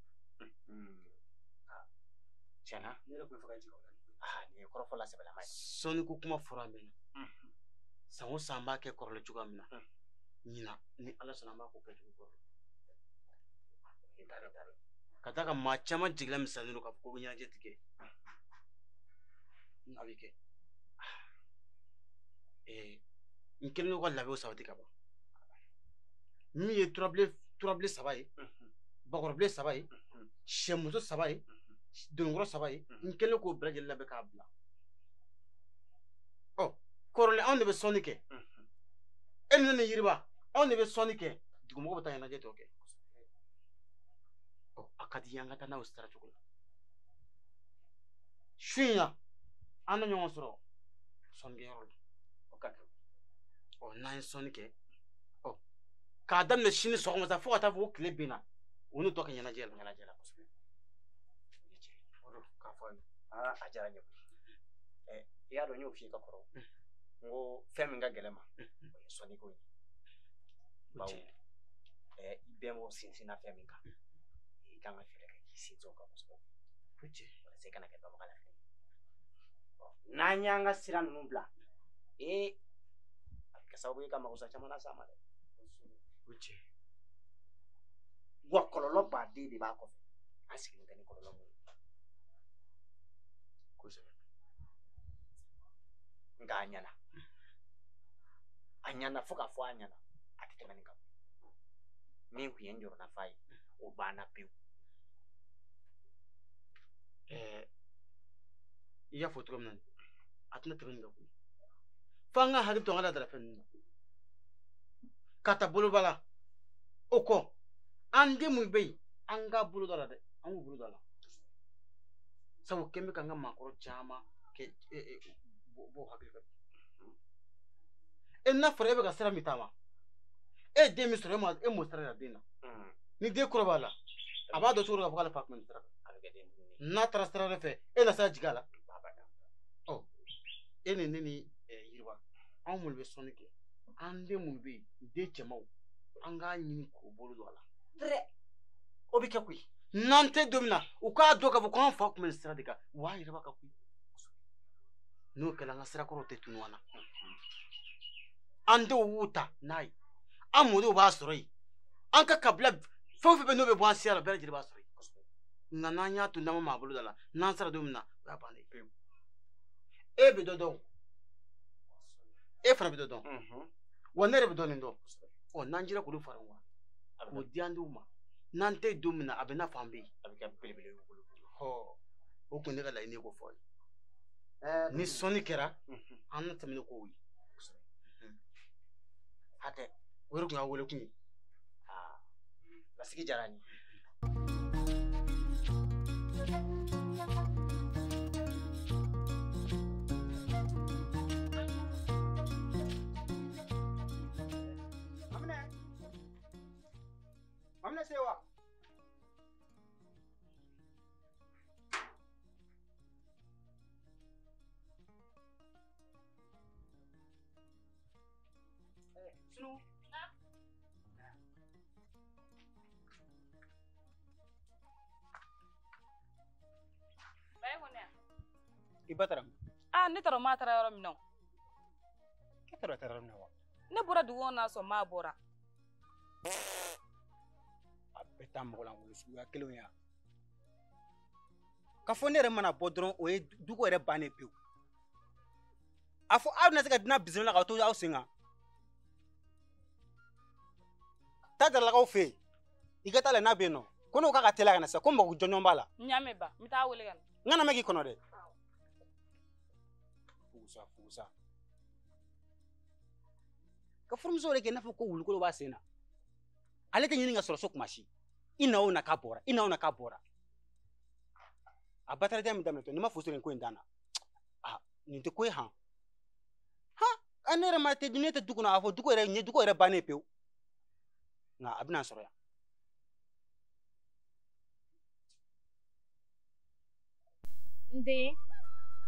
Tiɲɛna. Ne yɛrɛ tun bɛ fɛ ka jigin o la. Nin ye kɔrɔfɔ la sɛbɛlama ye. Sɔnni ko kuma fɔra a mɛnna. San o san an b'a kɛ kɔrɔlen cogoya min na, ɲinan ni Ala sɔnna an b'a ko kɛcogo kɔrɔ la. Ka d'a kan maa caman jigila misɛnnen don k'a fɔ ko ɲɛnajɛ ti kɛ. A bɛ kɛ. N kɛlen don ka labɛnw sabati ka ban. Min ye turabile 3 ye, bakɔrɔbile 3 ye, sɛmuso 3 ye, dononkɔrɔ 3 ye, n kɛlen k'o bɛɛ lajɛlen labɛn k'a bila. Ɔ kɔrɔlen anw de bɛ sɔnni kɛ. E ni ne ni Yiriba anw de bɛ sɔnni kɛ, dugumɔgɔw bɛ taa ɲɛnajɛ tɔ kɛ. Ɔ a ka di n ye an ka taa n'a ye o sira cogo la. Su in na an na ɲɔgɔn sɔrɔ sɔnnikɛyɔrɔ la. O ka kɛ. Ɔ n'an ye sɔnni kɛ, ɔ K'a daminɛ sini sɔgɔma sa fo ka taa fɔ ko tile binna u n'u tɔ kɛ ɲɛnajɛ la. Ɲɛnajɛ la kosɛbɛ. O don k'a fɔ a ye. Aa a diyara n ye koyi. I y'a dɔn n y'o f'i ye ka kɔrɔ. N ko fɛn min ka gɛlɛn ma o ye sɔnniko ye. Bawo i bɛnbaw sinsinna fɛn min kan i kan ka fɛɛrɛ kɛ k'i sinsin o kan kosɛbɛ. Walasa i kana kɛ dɔnbaga la fɛn ye. N'an y'an ka sira ninnu bila a bɛ kɛ sababu ye ka magosa caman las'an ma dɛ. Wa kɔlɔlɔ baden de b'a kɔfɛ. An sigilen tɛ ni kɔlɔlɔ mun ye. Kosɛbɛ. Nka a ɲɛna. A ɲɛna fo k'a fɔ a ɲɛna. A tɛ tɛmɛ nin kan. Min tun ye n jɔrɔnafa ye, o banna pewu. I y'a fɔ cogo min na a tɛna tɛmɛ nin kan koyi. F'an ka hakili to an ka laadalafɛn ninnu na. Ka taa boloba la o kɔ an den mun bɛ yen an k'a bolo da la dɛ an k'u bolo da la. Sabu kɛn bɛ k'an ka maakɔrɔ caman kɛ bɔ hakili kan. N'a fɔra e bɛ ka sira min taama e den min sɔrɔ e m'o sira yira den na. Ni den kɔrɔ b'a la a b'a dɔn cogo dɔ la k'a fɔ k'ale fa tun bɛ nin sira kan. N'a taara sira wɛrɛ fɛ e na sira jigin a la. Ɔ e ni ne ni Yiriba anw minnu bɛ sɔnni kɛ an den minnu bɛ yen den cɛmanw an k'a ɲini k'o bolo don a la. O bɛ kɛ koyi. N'an tɛ don min na u k'a dɔn k'a fɔ k'an fa tun bɛ nin sira de kan wa Yiriba ka koyi. N'o kɛra an ka sirakɔrɔw tɛ tunun an na. An denw b'u ta n'a ye an mɔdenw b'a sɔrɔ yen an ka kabila fɛn o fɛn bɛ n'o bɛ bɔ an siya la bɛɛ lajɛlen b'a sɔrɔ yen. Nka n'an y'a to n'an ma maa bolo da la n'an sera don min na o y'a bannen ye. E bɛ dɔ dɔn e fana bɛ dɔ dɔn wa ne yɛrɛ bɛ dɔɔnin dɔn ɔ n'an jɛra k'olu fara ɲɔgɔn kan k'o di an denw ma n'an tɛ don min na a bɛ n'a fɔ an bɛ yen. A bɛ kɛ belebele y'u bolo. O tun ye ne ka laɲini ye k'o fɔ aw ye. Ni sɔnni kɛra an na tɛmɛ ni kow ye. Hatɛ o de tun y'a wele kun ye. Lasigi diyara n ye. Maminɛ sewa. Sunu. Baye ko ne ya? I ba taara min? Ah, ne taara maa taara yɔrɔ min na o. E taara yɔrɔ min na wa? Ne bɔra dugu kɔnɔ sɔn maa bɔra. A bɛɛ taa mɔgɔ lankolon suguya kelenw ya. Ka fɔ ne yɛrɛ mana bɔ dɔrɔn o ye dugu yɛrɛ bannen pewu. A fɔ aw bɛna se ka dunan bisimila ka to aw sen kan. Taa Jaralakaw fɛ yen i ka taa lajɛ n'a bɛ yen nɔ ko n'o k'a ka teliya ka na sisan ko mako jɔnjɔn b'a la. N y'a mɛn ba n bɛ taa wele ka na. N kana mɛn k'i kɔnɔ dɛ. Fugusa fugusa. Ka furumuso yɛrɛ kɛ i n'a fɔ ko wulukolo b'a sen na. Ale tɛ ɲini ka sɔrɔ so kuma si. I na o na k'a bɔra i na o na k'a bɔra. A bataradenya min daminɛtɔ n'i ma fosi sɔrɔ nin ko in dan na. Ah nin tɛ ko ye han. Han ne yɛrɛ ma tɛ ne tɛ du kɔnɔ a fɔ dugu yɛrɛ nin ye dugu yɛrɛ bannen pewu. Nka a bɛna n sɔrɔ yan. N den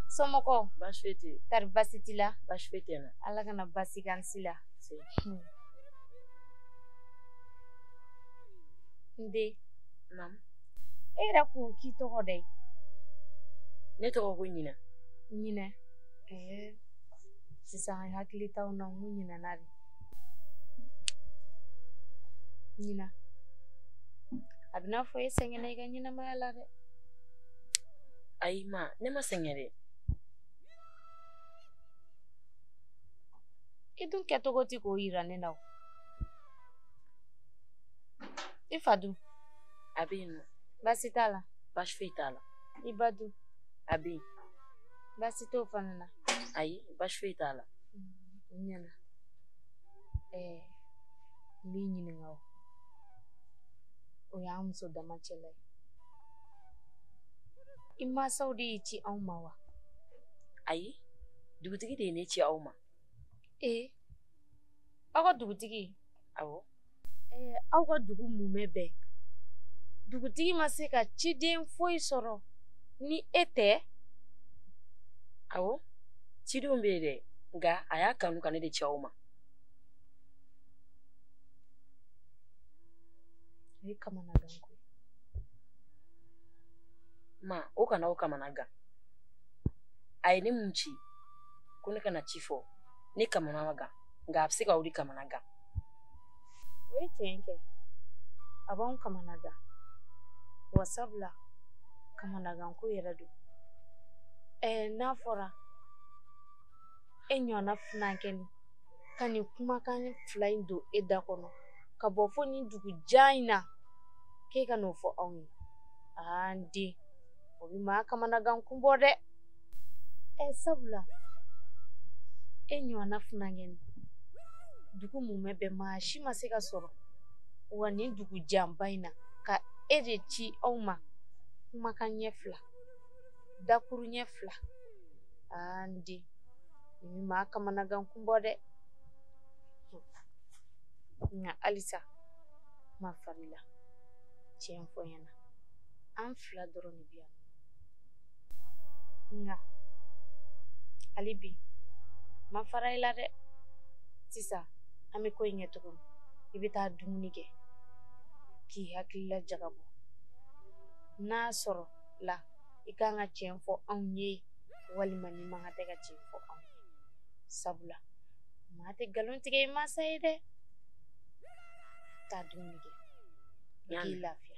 somɔgɔw Baasi foyi tɛ yen. Tari baasi t'i la? Baasi foyi tɛ n na. Ala kana baasi k'an si la. N den. Naamu. E yɛrɛ ko k'i tɔgɔ dɛ? Ne tɔgɔ ko Ɲinɛ. Ɲinɛ. Sisan hakili t'aw na n ko ɲinɛna de. Ɲina. A bɛ n'a fɔ e sɛgɛnna i ka ɲɛnamaya la dɛ. Ayi ma, ne ma sɛgɛn dɛ. I dun kɛcogo ti k'o yira ne na o. I fa dun? A bɛ yen nɔ. Baasi t'a la? Baasi foyi t'a la. I ba dun? A bɛ yen. Baasi t'o fana na? Ayi, baasi foyi t'a la. O ɲɛna. N b'i ɲininka o. O y'an muso dama cɛla ye. I mansaw de y'i ci anw ma wa? Ayi, dugutigi de ye ne ci aw ma. Aw ka dugutigi? Awɔ. Aw ka dugu mumɛ bɛɛ dugutigi ma se ka ciden foyi sɔrɔ ni e tɛ. Awɔ, cidenw bɛ yen dɛ, nka a y'a kanu ka ne de ci aw ma. O ye kamanagan ko ye. Ma, o kana o kamanagan. A ye ne mun ci ko ne kana ci fɔ ne kamana ma gan, nka a bɛ se k'aw de kamana gan. O ye tiɲɛ kɛ, a b'anw kamana gan. Wa sabula kamanagan ko yɛrɛ don. N'a fɔra e ɲɔgɔnna funankɛni ka nin kumakan fila in don e da kɔnɔ ka bɔ fo nin dugu jan in na k'e ka n'o fɔ anw ye, aa n den, o bɛ maa kamanagan kun bɔ dɛ. Sabula e ɲɔgɔnna funankɛni dugu mumɛ bɛɛ maa si ma se ka sɔrɔ wa nin dugu janba in na ka e de ci anw ma kumakan ɲɛ fila, dakuru ɲɛ fila. Aa n den, nin bɛ maa kamanagan kun bɔ dɛ. Nka halisa ma fari la, tiɲɛ fɔ n ɲɛna, an fila dɔrɔn de bɛ yan. Nka hali bi ma fara i la dɛ. Sisan an bɛ ko in kɛ cogo min, i bɛ taa dumuni kɛ k'i hakilila jagabɔ. N'a sɔrɔ la i kan ka tiɲɛ fɔ anw ye walima n'i man kan tɛ ka tiɲɛ fɔ anw ye. Sabula maa tɛ nkalon tigɛ i mansa ye dɛ. Taa dumuni kɛ i k'i lafiya.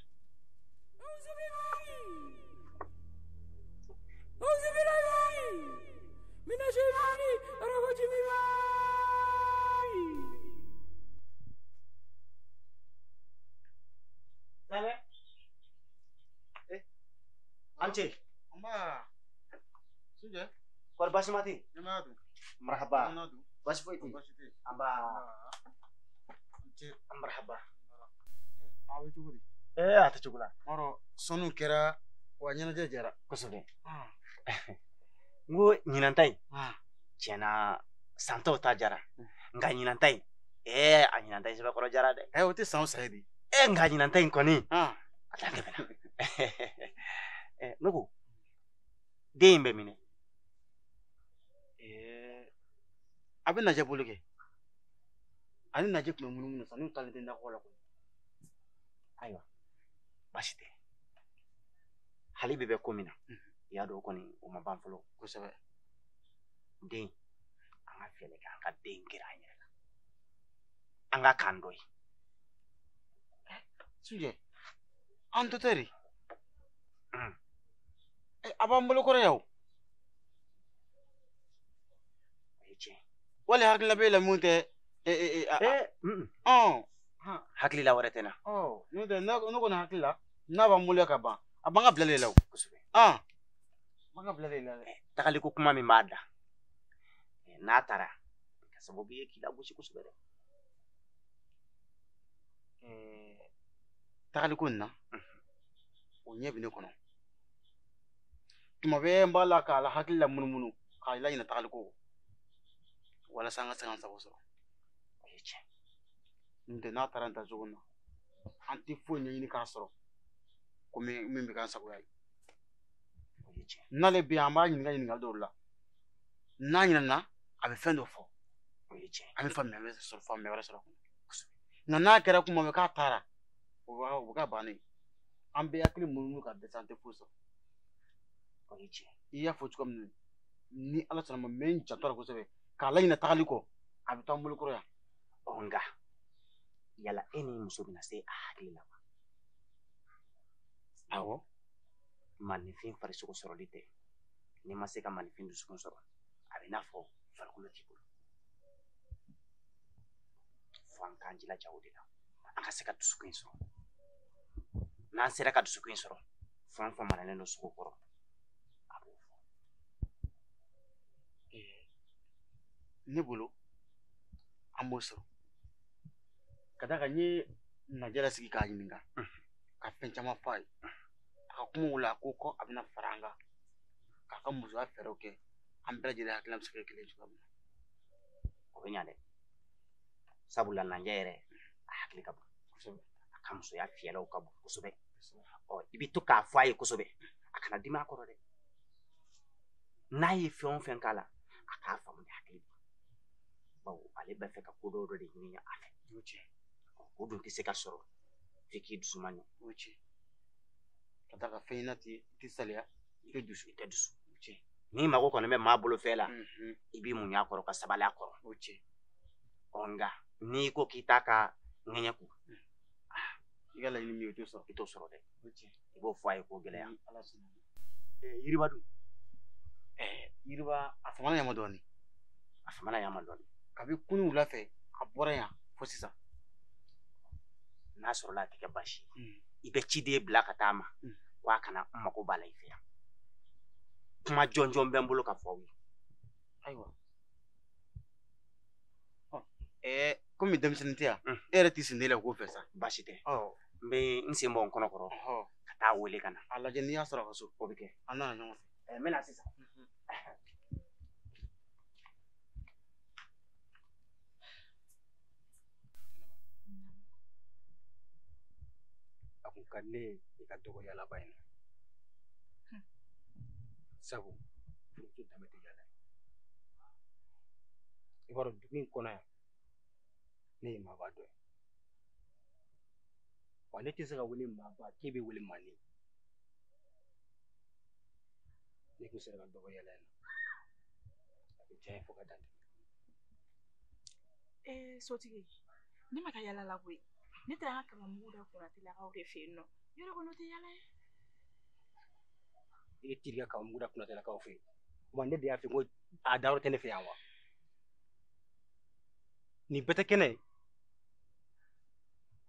An ce. Nba. Sujɛ. Kɔri baasi ma tɛ yen? Ɲɛmaya dun? Marhaba. Nana dun? Baasi foyi tɛ yen. Baasi tɛ yen. Anba. An ce. Marhaba. A bɛ cogo di? A tɛ cogo la. Mɔrɔ sɔnniw kɛra wa ɲɛnajɛ jɛra. Kosɛbɛ. N ko ɲinan ta in, tiɲɛna san tɔw ta jara, nka ɲinan ta in, a ɲinan ta in sɛbɛkɔrɔ jara dɛ. O tɛ san o san ye de. Nka ɲinan ta in kɔni, a dan tɛmɛna. Ne ko den in bɛ minɛ. A bɛ Najɛ bolo kɛ. Ani Najɛ tun bɛ munumunu sa, n'u taalen tɛ nakɔ la kɔni. Ayiwa, baasi tɛ. Hali bi bɛ ko min na, i y'a dɔn o kɔni o ma ban fɔlɔ. Kosɛbɛ. Den, an ka fɛɛrɛ kɛ an ka den gɛrɛ an yɛrɛ la. An ka k'an dɔ ye. Sujɛ, an tɔ tɛ de. A b'an bolo kɔrɔ yan o. O ye tiɲɛ. Wali hakilina b'e la mun tɛ. Hakilila wɛrɛ tɛ n na. N'o tɛ ne kɔni hakili la n'a b'an bolo ka ban, a b'an ka bila de la o. Kosɛbɛ. A b'an ka bila de la dɛ. Tagaliko kuma min b'a da, n'a taara, ka sababu ye k'i lagosi kosɛbɛ dɛ. Tagaliko nin na, o ɲɛ bɛ ne kɔnɔ. Tuma bɛɛ n b'a la k'a la hakili la munumunu k'a laɲinɛ tagaliko walasa an ka se k'an sago sɔrɔ. O ye tiɲɛ. N'o tɛ n'a taara nin tacogo in na, an tɛ foyi ɲɛɲini k'a sɔrɔ ko min bɛ k'an sagoya ye. O ye tiɲɛ. N'ale bɛ yan, an b'a ɲininka ɲininkali dɔw la. N'a ɲinɛna, a bɛ fɛn dɔ fɔ. O ye tiɲɛ. An bɛ faamuya bɛ sɔrɔ, faamuya wɛrɛ sɔrɔ a kɔnɔ. Nka n'a kɛra kuma bɛɛ k'a taara, o bɛ k'a bannen ye. An bɛ hakili munumunu ka dɛsɛ, an tɛ foyi sɔrɔ. O ye tiɲɛ. I y'a fɔ cogo min na, ni Ala sɔnna ma, n bɛ n janto a la kosɛbɛ k'a laɲinɛ tagali kɔ, a bɛ to an bolo kɔrɔ yan. Nka yala e ni muso bɛna se a hakili la wa? Awɔ. Maninfin farisogo sɔrɔli tɛ. N'i ma se ka maninfin dusukun sɔrɔ, a bɛ n'a fɔ farikolo t'i bolo. Fo an k'an jilaja o de la, an ka se ka dusukun in sɔrɔ. N'an sera ka dusukun in sɔrɔ, fɛn o fɛn maralen don sogo kɔrɔ, a b'o fɔ. Ne bolo, an b'o sɔrɔ. Ka d'a kan n ye Najɛ lasigi k'a ɲininka, ka fɛn caman f'a ye. A ka kumaw la, a ko ko a bɛna fara an kan, k'a ka musoya fɛɛrɛw kɛ, an bɛɛ lajɛlen hakilina bɛ se ka kɛ kelen ye cogoya min na. O bɛ ɲa dɛ. Sabula Najɛ yɛrɛ, a hakili ka bon. A ka musoya fiyɛlaw ka bon kosɛbɛ. Ɔ i bɛ to k'a fɔ a ye kosɛbɛ, a kana dimi a kɔrɔ dɛ. N'a ye fɛn o fɛn k'a la, a k'a faamu ni hakili de. Bawo ale b'a fɛ ka ko dɔw de ɲini a fɛ. O dun tɛ se ka sɔrɔ f'i k'i dusu man ɲɛ. Ka d'a kan fɛn ɲɛna ten, i tɛ saliya, i tɛ dusu. I tɛ dusu. N'i mago kɔni bɛ maa bolo fɛn la, i b'i muɲu a kɔrɔ ka sabali a kɔrɔ. Ɔ nka n'i ko k'i t'a ka ŋɛɲɛ kun, i ka laɲini min ye o t'o sɔrɔ. I t'o sɔrɔ dɛ. I b'o fɔ a ye k'o gɛlɛya. Yiriba dun? Yiriba a famana yan ma dɔɔnin. A famana yan ma dɔɔnin. Kabi kunun wula fɛ a bɔra yan fo sisan. N'a sɔrɔla a tɛ kɛ baasi ye, i bɛ ciden bila ka taa a ma ko a kana n mago b'a la i fɛ yan. Kuma jɔnjɔn bɛ n bolo ka fɔ aw ye. Ayiwa. Komi denmisɛnnin tɛ yan, e yɛrɛ t'i sen teliya k'o fɛ sa. Baasi tɛ. N bɛ n sen bɔ n kɔnɔ kɔrɔ ka taa wele ka na. A lajɛ n'i y'a sɔrɔ a ka so. O bɛ kɛ. An nana ɲɔgɔn fɛ. N bɛ na sisan. A kun ka di ne ye i ka dɔgɔ yaalaba in na. Sabu furumuso danbe tɛ yaala ye. I b'a dɔn dugu in kɔnɔ yan, ne ye maaba dɔ ye. Wa ne tɛ se ka wele maaba k'e bɛ wele manden. Ne kun sera ka dɔgɔ yaala in na, a bɛ diya n ye fo ka dan tɛmɛ. Sotigi, ne ma taa yaala la koyi. Ne taara n ka kabamugu da Konatelakaw de fɛ yen nɔ. Yɔrɔ kɔni o tɛ yaala ye. E t'i ka kabamugu da Konatelakaw fɛ yen. Wa ne de y'a fɛ ko a dayɔrɔ tɛ ne fɛ yan wa? Nin bɛɛ tɛ kɛnɛ ye.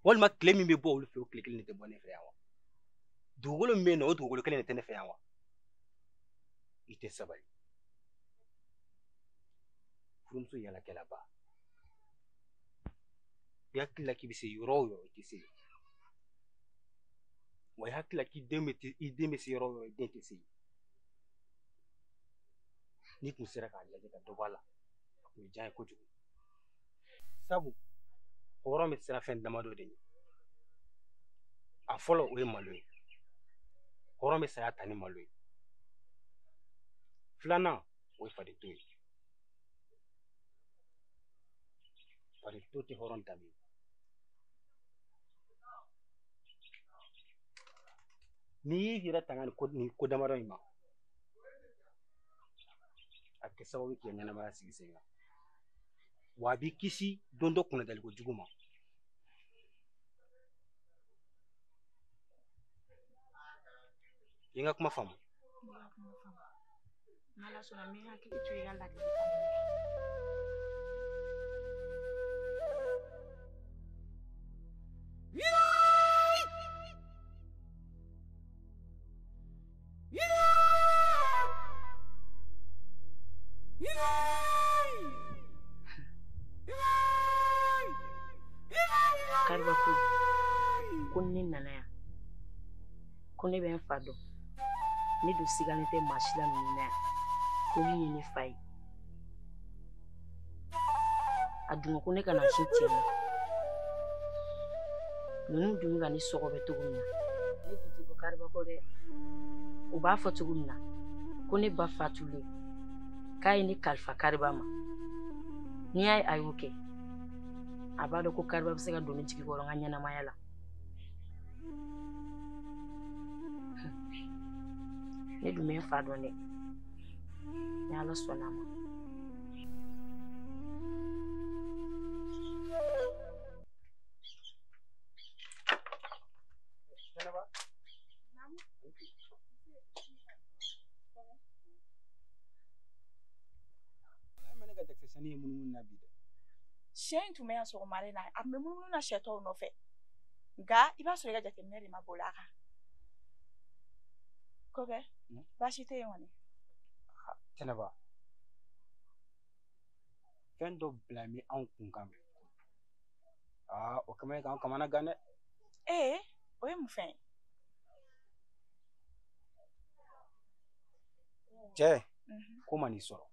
Walima tile min bɛ bɔ olu fɛ, o tile kelen de tɛ bɔ ne fɛ yan wa? Dugukolo min bɛ yen nɔ, o dugukolo kelen de tɛ ne fɛ yan wa? I tɛ sabali. Furumuso yaalakɛlaba. I hakili la k'i bɛ se yɔrɔ o yɔrɔ, i tɛ se yen. Wa i hakili la k'i den bɛ se yɔrɔ o yɔrɔ, i den tɛ se yen. N'i kun sera k'a lajɛ ka dɔ bɔ a la, a kun bɛ diya n ye kojugu. Sabu hɔrɔn bɛ siran fɛn damadɔ de ɲɛ. A fɔlɔ o ye malo ye. Hɔrɔn bɛ saya ta ni malo ye. Filanan o ye faden-to ye. Faden-to tɛ hɔrɔn danbe ye. N'i y'i yɛrɛ tanga nin ko damadɔ in ma, a bɛ kɛ sababu ye k'i ka ɲɛnamaya sigi sen kan. Wa a b'i kisi don dɔ kunnadaliko jugu ma. I ye n ka kuma faamu? N ka kuma faamu. N'Ala sɔnna n bɛ n hakili to i ka ladilikan na. Kariba ko ko ni ne nana yan ko ne bɛ n fa dɔn, ne dun sigalen tɛ maa si la ninnu na yan ko min ye ne fa ye. A dun ko ne kana si tiɲɛ na. Ninnu dun bɛ ka ne sɔgɔbɛ cogo min na, ne dun tɛ bɔ Kariba kɔ dɛ. U b'a fɔ cogo min na ko ne ba fatulen k'a ye ne kalifa Kariba ma. N'i y'a ye a y'o kɛ, a b'a dɔn ko Kariba bɛ se ka don ne jigi kɔrɔ n ka ɲɛnamaya la. Ne dun bɛ n fa dɔn dɛ, ni Ala sɔnna a ma. Sɛ in tun bɛ yan sɔgɔmada in na, a tun bɛ munumunu na sɛ tɔw nɔfɛ. Nka i b'a sɔrɔ i ka jateminɛ de ma boli a kan. Kɔkɛ, baasi tɛ yen kɔni. Jɛnɛba, fɛn dɔ bila bɛ anw kun kan bi. Aa, o kama k'an kamana gan dɛ. Ee, o ye mun fɛn ye? Cɛ, ko ma n'i sɔrɔ.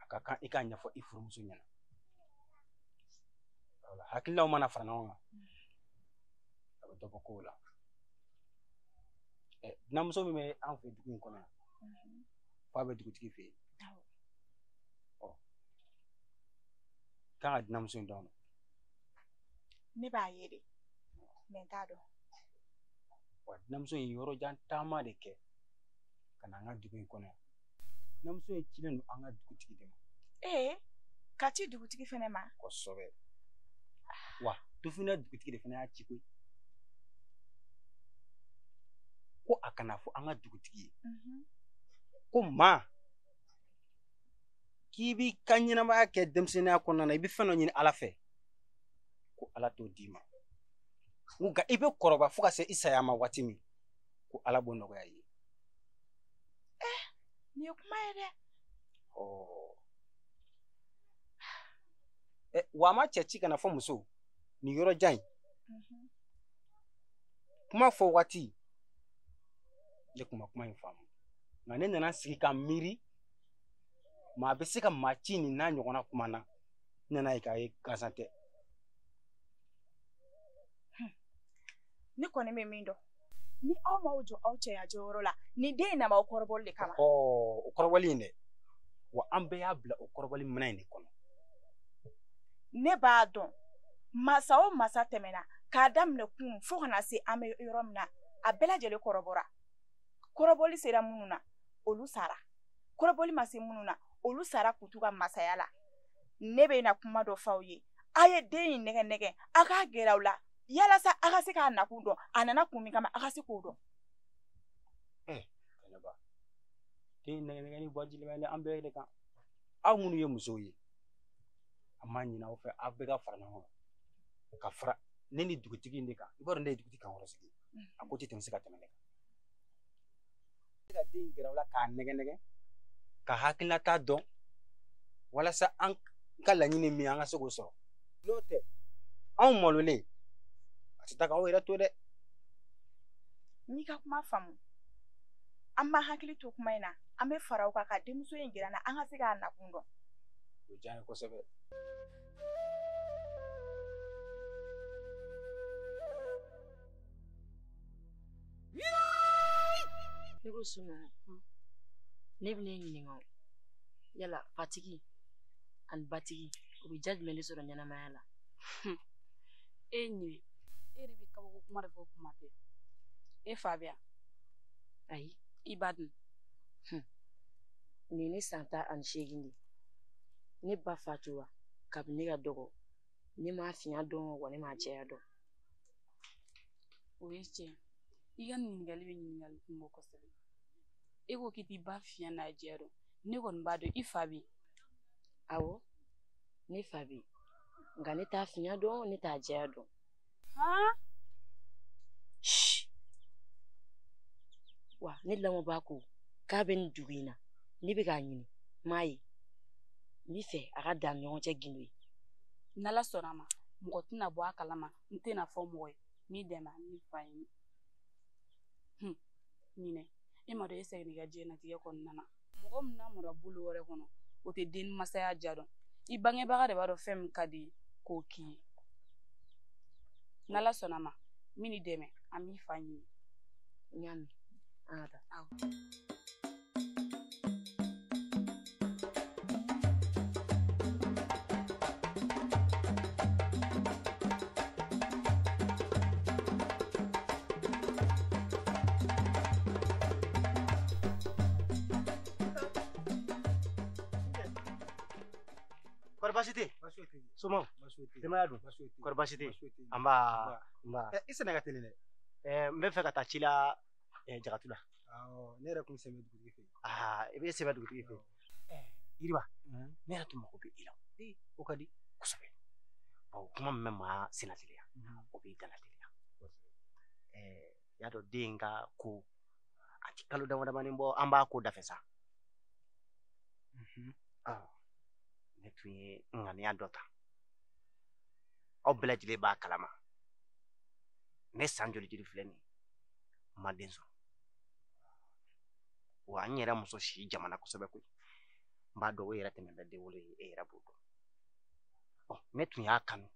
A ka kan i k'a ɲɛfɔ i furumuso ɲɛna. Sabula hakililaw mana fara ɲɔgɔn kan, a bɛ dɔ bɔ kow la. Dunanmuso min bɛ an fɛ dugu in kɔnɔ yan, f'a bɛ dugutigi fɛ yen. Ɔ, kan ka dunanmuso in dɔn. Ne b'a ye de, mɛ n t'a dɔn. Wa dunanmuso in yɔrɔ jan taama de kɛ ka na an ka dugu in kɔnɔ yan. Dunanmuso in cilen don an ka dugutigi de ma. Ee, ka ci dugutigi fɛnɛ ma? Kosɛbɛ. Wa Tufinna dugutigi de fana y'a ci koyi. Ko a kana fɔ an ka dugutigi ye ko maa k'i b'i ka ɲɛnamaya kɛ denmisɛnninya kɔnɔna na, i bɛ fɛn dɔ ɲini Ala fɛ, ko Ala t'o d'i ma. Nka i bɛ kɔrɔba fo ka se i saya ma waati min, ko Ala b'o nɔgɔya i ye. Nin ye kuma ye dɛ. Wa a ma cɛ ci kana fɔ muso nin yɔrɔ jan in. Kuma fɔ waati, ne kun ma kuma in faamu. Nka ne nana sigi ka miiri, maa bɛ se ka maa ci nin n'a ɲɔgɔnna kuma na, n nana ye k'a ye gansan tɛ. Ne kɔni bɛ min dɔn, ni aw m'aw jɔ aw cɛya jɔyɔrɔ la, nin den in na b'aw kɔrɔbɔli de kama. O kɔrɔbɔli in dɛ, wa an bɛɛ y'a bila o kɔrɔbɔli minɛn in de kɔnɔ. Ne b'a dɔn, masa o masa tɛmɛna k'a daminɛ kunun fo ka na se an bɛ yɔrɔ min na, a bɛɛ lajɛlen kɔrɔbɔra. Kɔrɔbɔli sera minnu na, olu sara. Kɔrɔbɔli ma se minnu na, olu sara k'u t'u ka masaya la. Ne bɛ na kuma dɔ f'aw ye, a ye den in nɛgɛ nɛgɛ, a k'a gɛrɛ aw la, yalasa a ka se k'a nakun dɔn, a nana kun min kama, a ka se k'o dɔn. Kɛnɛba, den nɛgɛ nɛgɛ ni wajibi bɛ an bɛɛ de kan. Aw minnu ye musow ye, an m'a ɲini aw fɛ, aw bɛɛ ka fara ɲɔgɔn kan, ka fara ne ni dugutigi in de kan. I b'a dɔn ne ye dugutigi kankɔrɔ sigi, a ko tɛ tɛmɛ se ka tɛmɛ ne kan. Ka den gɛrɛ aw la k'a nɛgɛ nɛgɛ, ka hakilinata dɔn, walasa an ka laɲini min an ka se k'o sɔrɔ. N'o tɛ, anw malolen, a tɛ taa k'aw yɛrɛ to dɛ. N'i ka kuma faamu, an b'an hakili to kuma in na, an bɛ fara aw kan ka denmuso in gɛrɛ an na, an ka se k'a nakun dɔn. O diyara n ye kosɛbɛ. Ne ko Sunɔgɔ, ne bɛ ne ɲininka o, yala fatigi ani batigi u bɛ diya jumɛn de sɔrɔ ɲɛnamaya la? E ɲinɛ, e de bɛ kabako kuma de fɔ kuma bɛɛ. E fa bɛ yan? Ayi. I ba dun? Nin ye ne san 18 de ye. Ne ba fatura kabini ne ka dɔgɔ. Ne m'a fiɲɛ dɔn wa ne m'a jɛya dɔn. O ye tiɲɛ. I ka ɲininkali bɛ ɲininkali kun bɔ kosɛbɛ. E ko k'i t'i ba fiɲɛ n'a jɛya dɔn. Ne kɔni b'a dɔn i fa bɛ yen. Awɔ, ne fa bɛ yen. Nka ne t'a fiɲɛ dɔn, ne t'a jɛya dɔn. Han? Wa ne lamɔbaa ko k'a bɛ nin dugu in na, ne bɛ k'a ɲini, n m'a ye. N b'i fɛ a ka dan ɲɔgɔn cɛ gindo ye. N'Ala sɔnna a ma, mɔgɔ tɛna bɔ a kalama, n tɛna fɔ mɔgɔ ye. N b'i dɛmɛ, n b'i fa ɲini. Ɲinɛ, e ma dɔn e seginna i ka diɲɛnatigɛ kɔnɔna na. Mɔgɔ min lamɔra bolo wɛrɛ kɔnɔ, o tɛ den masaya ja dɔn. I bangebaga de b'a dɔn fɛn min ka di i ye k'o k'i ye. N'Ala sɔnna a ma, n bɛ n'i dɛmɛ, an b'i fa ɲini. N y'a mɛn, an ka taa. Awɔ. Kɔri baasi tɛ yen? Somaw, denbaya dun? Kɔri baasi tɛ yen? Nba, nba. I senna ka teli dɛ. N bɛ fɛ ka taa ci la Jagatu la. Awɔ, ne yɛrɛ kun sen bɛ dugutigi fɛ yen. Aa, i bɛ sen bɛ dugutigi fɛ yen. Yiriba, ne yɛrɛ tun mako bɛ e la. O ka di. Kosɛbɛ. Bawo kuma min bɛ maa senna teliya, o b'i dala teliya. I y'a dɔn den ka ko, a ti kalo dama damani bɔ, an b'a ko dafɛ sa. Ne tun ye ŋaniya dɔ ta. Aw bɛɛ lajɛlen b'a kalama. Ne san joli joli filɛ nin ye, n ma den sɔrɔ. Wa n yɛrɛ muso si jamana kosɛbɛ koyi. N b'a dɔn o yɛrɛ tɛmɛ bɛ den wolo ye, e yɛrɛ b'o dɔn. Ne tun y'a kanu.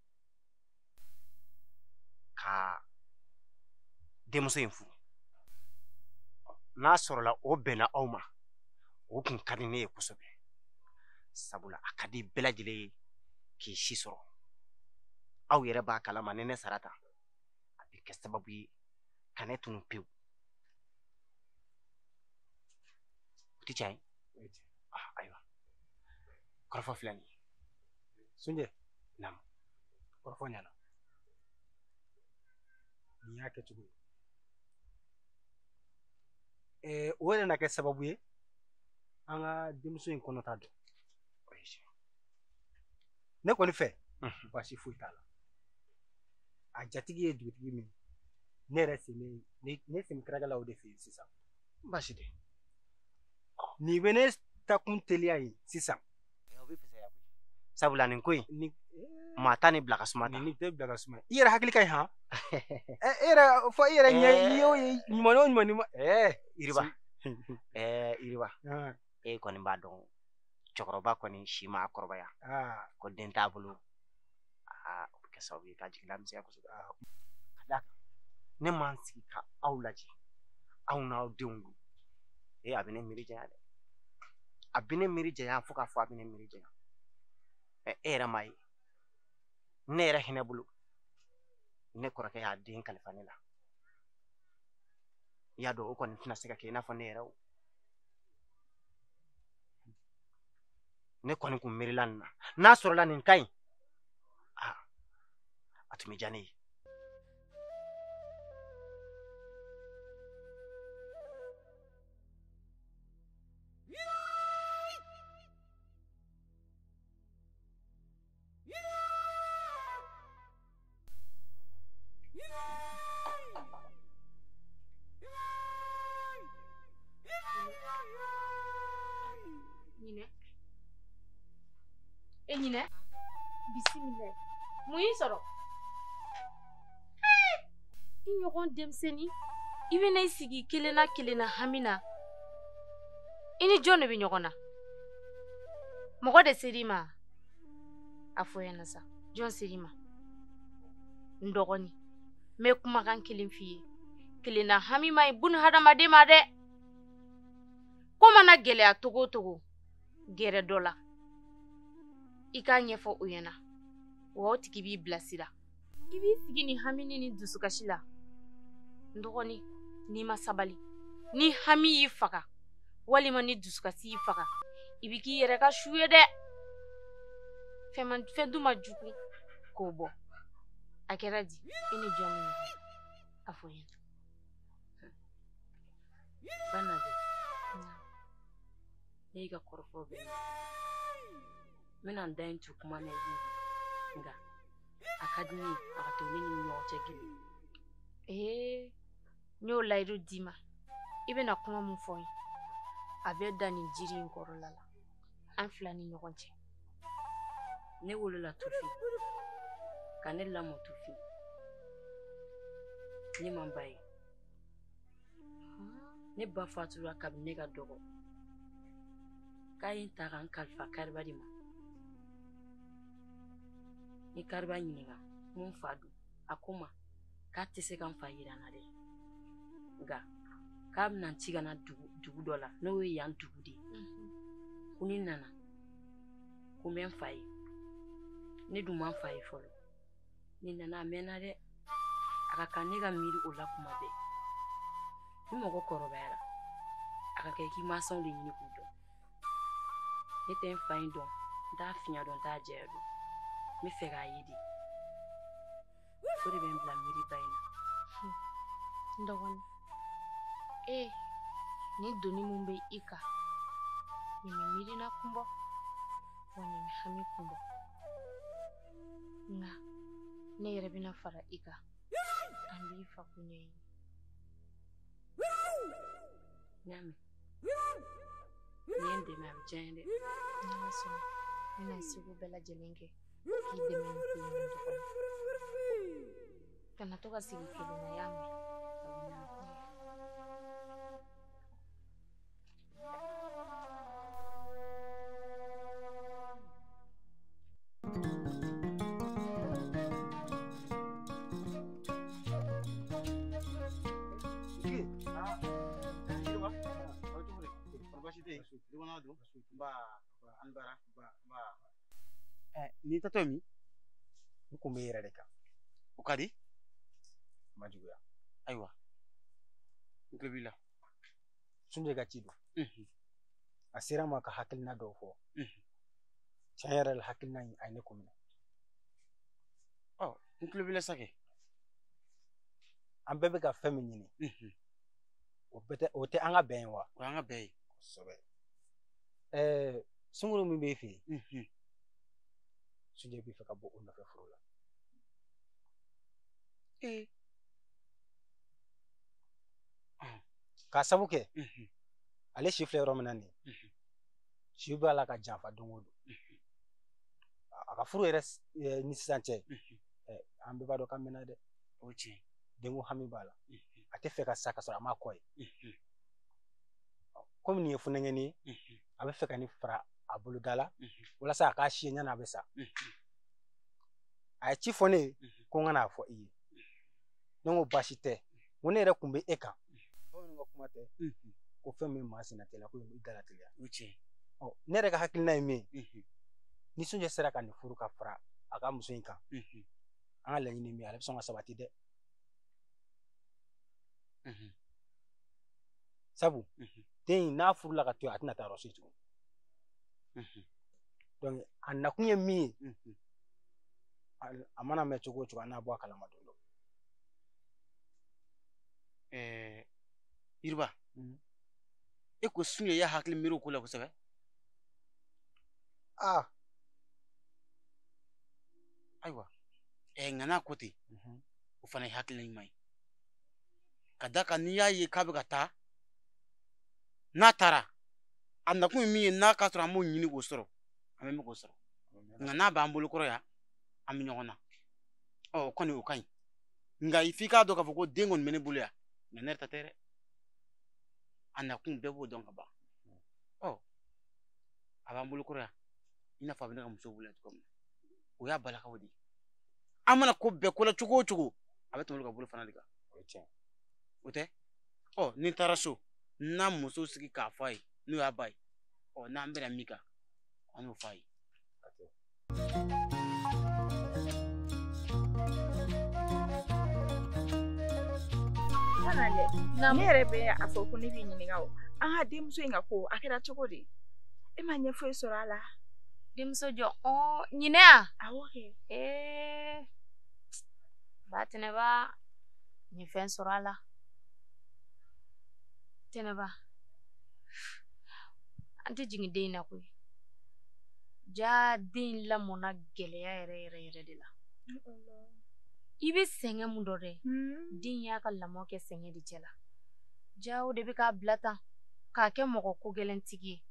denmuso in furu. N'a sɔrɔla o bɛnna aw ma, o kun ka di ne ye kosɛbɛ. Sabula a ka di bɛɛ lajɛlen ye k'i si sɔrɔ. Aw yɛrɛ b'a kalama ni ne sara tan, a bɛ kɛ sababu ye ka ne tunu pewu. O tɛ tiɲɛ ye? Ayiwa, kɔrɔfɔ filɛ nin ye. Sunjɛ. Naamu. Kɔrɔfɔ ɲɛna. Nin y'a kɛcogo ye. O yɛrɛ na kɛ sababu ye an ka denmuso in kɔnɔ ta dɔn. Ne kɔni fɛ baasi foyi t'a la. A jatigi ye dugutigi min ye, ne yɛrɛ sen bɛ ne sen kɛrɛkɛ la o de fɛ yen sisan. Baasi tɛ. Nin bɛ ne takun teliya ye sisan. O bɛ fisaya koyi. Sabula nin ko in maa t'a ni bila ka suma ta. Nin tɛ bila ka suma. I yɛrɛ hakili ka ɲi han. E yɛrɛ fɔ i yɛrɛ ɲɛ i y'o ye ɲuman o ɲuman ni ma. Yiriba. Yiriba. E kɔni b'a dɔn cɛkɔrɔba kɔni si ma kɔrɔbaya. Ko den t'a bolo. O bɛ kɛ sababu ye ka jigin lamisɛnya kosɛbɛ. Ka d'a kan ne m'an sigi ka aw lajɛ aw n'aw denw don. A bɛ ne miiri janya dɛ. A bɛ ne miiri janya fo k'a fɔ a bɛ ne miiri janya. E yɛrɛ m'a ye. Ne yɛrɛ hinɛ bolo. Ne kɔrɔkɛ y'a den kalifa ne la. I y'a dɔn o kɔni tɛna se ka kɛ i n'a fɔ ne yɛrɛ o. Ne kɔni kun miirila nin na. N'a sɔrɔla nin ka ɲi, a tun bɛ diya ne ye. E ɲinɛ, bisimila. Mun y'i sɔrɔ? I ɲɔgɔn denmisɛnnin, i bɛna i sigi kelenna kelenna hami na. I ni jɔn de bɛ ɲɔgɔn na? Mɔgɔ de ser'i ma? A fɔ ɲɛna sa, jɔn ser'i ma? N dɔgɔnin, n bɛ kumakan kelen f'i ye. Kelenna hami ma ɲi buna hadamaden ma dɛ. Ko mana gɛlɛya togo o togo, gɛrɛ dɔ la. I k'a ɲɛfɔ o ɲɛna, wa o tigi b'i bilasira. I b'i sigi ni hamini ni dusukasi la. N dɔgɔnin, n'i ma sabali, ni hami y'i faga walima ni dusukasi y'i faga, i bɛ k'i yɛrɛ ka su ye dɛ. Fɛn dun ma jugu k'o bɔ. A kɛra di? I ni jɔn bɛ ɲɔgɔn na? A fɔ n ɲɛna. Banajɛ, ne y'i ka kɔrɔfɔ bɛɛ mɛn. N bɛna n da in tu kuma na i ye, nka a ka di ne ye a ka to ne ni ɲɔgɔn cɛ kelen. N y'o layidu d'i ma. I bɛna kuma min fɔ n ye, a bɛ da nin jiri in kɔrɔla la, an fila ni ɲɔgɔn cɛ. Ne wolola Tufin, ka ne lamɔ Tufin. Ne ma n ba ye. Ne ba fatura kabini ne ka dɔgɔ. K'a ye n ta ka n kalifa Kariba de ma. Ni Kariba ɲininka mun fa don, a ko ma k'a tɛ se ka n fa yira n na dɛ, nka k'a bɛna n ci ka na dugu dɔ la, n'o ye yan dugu de ye. Ko ni n nana ko n bɛ n fa ye. Ne dun ma n fa ye fɔlɔ. Ne nana a mɛnna dɛ. A ka kan ne ka miiri o la kuma bɛɛ. Ni mɔgɔ kɔrɔbayara, a ka kɛ k'i mansaw de ɲini k'u dɔn. Ne tɛ n fa in dɔn, n t'a fiɲɛ dɔn, n t'a jɛya dɔn. N bɛ fɛ k'a ye de. O de bɛ n bila miiriba in na. N dɔgɔnin, nin doni min bɛ i kan, nin bɛ miirina kun bɔ, wa nin bɛ hami kun bɔ. Nka ne yɛrɛ bɛna fara i kan, an b'i fa ko ɲɛɲini. N y'a mɛn. N'i ye n dɛmɛ a bɛ diya n ye dɛ. N'Ala sɔnna, n bɛna n seko bɛɛ lajɛlen kɛ k'i dɛmɛ nin ko in na, n dɔgɔnin. Kana to ka sigi kelen na, i y'a mɛn? Du kɔnɔ don. Nba, an bara. Nba. N'i tatɔ ye min? N kun bɛ yɛrɛ de kan. O ka di? Ma juguya. Ayiwa. N tulo b'i la. Sunjɛ ka ci don. A sera n ma ka hakilina dɔw fɔ. Tiɲɛ yɛrɛ la hakilina in a ye ne ko minɛ. Ɔ, n tulo b'i la sa kɛ. An bɛɛ bɛ ka fɛn min ɲini. O bɛɛ tɛ, o tɛ an ka bɛn ye wa? O y'an ka bɛn ye. Kosɛbɛ. Sunkuru min b'e fɛ yen. Sunjɛ b'i fɛ ka bɔ o nɔfɛ furu la. K'a sabu kɛ ale si filɛ yɔrɔ min na nin ye, si b'a la ka janfa don o don. A ka furu yɛrɛ ni sisan cɛ, an bɛɛ b'a dɔn k'a mɛnna dɛ. O tiɲɛ. Denko hami b'a la. A tɛ fɛ ka sa ka sɔrɔ a m'a kɔ ye. Komi nin ye funɛngɛnni ye, a bɛ fɛ ka nin fara a boloda la walasa a k'a si ye yanni a bɛ sa. A ye ci fɔ ne ye ko n ka n'a fɔ i ye. Ne ko baasi tɛ, n ko ne yɛrɛ kun bɛ e kan. Bamananw ka kuma tɛ ko fɛn min maa senna teliya ko i da la teliya. O tiɲɛ. Ɔ, ne yɛrɛ ka hakilina ye min ye, ni Sunjɛ sera ka nin furu ka fara a ka muso in kan, an ka laɲini min ye, ale bɛ sɔn ka sabati dɛ. Sabu den in n'a furula ka to yen, a tɛna taa yɔrɔ si tugun. Donc a nakun ye min ye, a mana mɛn cogo o cogo, an n'a bɔ a kalama don dɔ. Yiriba, e ko Sunjɛ y'a hakili miiri o ko la kosɛbɛ. Aa. Ayiwa, nka n'a ko ten, o fana ye hakilina ɲuman ye. Ka d'a kan n'i y'a ye k'a bɛ ka taa, n'a taara, a nakun ye min ye, n'a k'a sɔrɔ an m'o ɲini k'o sɔrɔ, an bɛ min k'o sɔrɔ. Nka n'a b'an bolo kɔrɔ yan, an bɛ ɲɔgɔn na. Ɔ, o kɔni o ka ɲi. Nka f'i k'a dɔn k'a fɔ ko den kɔni bɛ ne bolo yan, nka ne yɛrɛ ta tɛ dɛ. A nakun bɛɛ b'o dɔn ka ban. Ɔ, a b'an bolo kɔrɔ yan, i n'a fɔ a bɛ ne ka muso bolo yan cogo min na. O y'a balakaw de ye. An mana ko bɛɛ ko la cogo o cogo, a bɛ tɛmɛ olu ka bolo fana de kan. O ye tiɲɛ. O tɛ? Ɔ, ni n taara so, n'a muso sigi k'a fɔ a ye, n'o y'a ba ye, ɔ, n'an bɛnna min kan, an y'o fɔ a ye. Ne yɛrɛ bɛ a fɔ ko ne b'i ɲininka o, an ka denmuso in ka ko a kɛra cogo di? E ma ɲɛ foyi sɔrɔ a la? Denmuso jɔ, ɲinɛ ya? Awɔ kɛ. Ba Tɛnɛba, n ye fɛn sɔrɔ a la. Tɛnɛba, an tɛ jigin den in na koyi. Ja den in lamɔna gɛlɛya yɛrɛ yɛrɛ yɛrɛ de la. I bɛ sɛgɛn mun dɔn dɛ, den y'a ka lamɔ kɛ sɛgɛn de cɛ la. Ja o de bɛ k'a bila tan, k'a kɛ mɔgɔ ko gɛlɛntigi ye.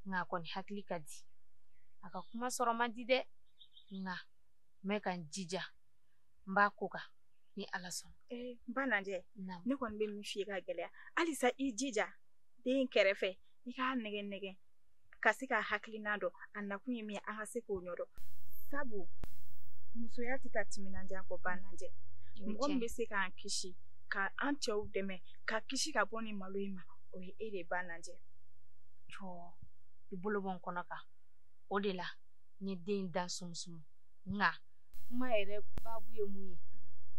Nka a kɔni hakili ka di. A ka kuma sɔrɔ man di dɛ. Nka n bɛ ka n jija, n b'a ko kan ni Ala sɔnna. N ba lajɛ, ne kɔni bɛ min f'i ye ka gɛlɛya, halisa i jija den kɛrɛfɛ, i k'a nɛgɛ nɛgɛ ka se k'a hakilina dɔn, a nakun ye min ye, an ka se k'o ɲɛdɔn. Sabu musoya tɛ taa timinandiya kɔ, ba lajɛ. Mɔgɔ min bɛ se k'an kisi, ka an cɛw dɛmɛ, ka kisi ka bɔ nin malo in ma, o ye e de ba lajɛ. Jɔ, i bolo bɔ n kɔnɔ kan. O de la n ye den dan sumusumu. Nka kuma yɛrɛ baabu ye mun ye,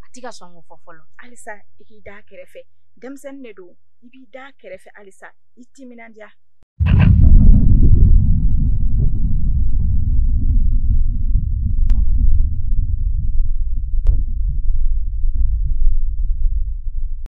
a tɛ ka sɔn k'o fɔ fɔlɔ. Halisa i k'i da kɛrɛfɛ, denmisɛnnin de don, i b'i da kɛrɛfɛ halisa, i timinandiya.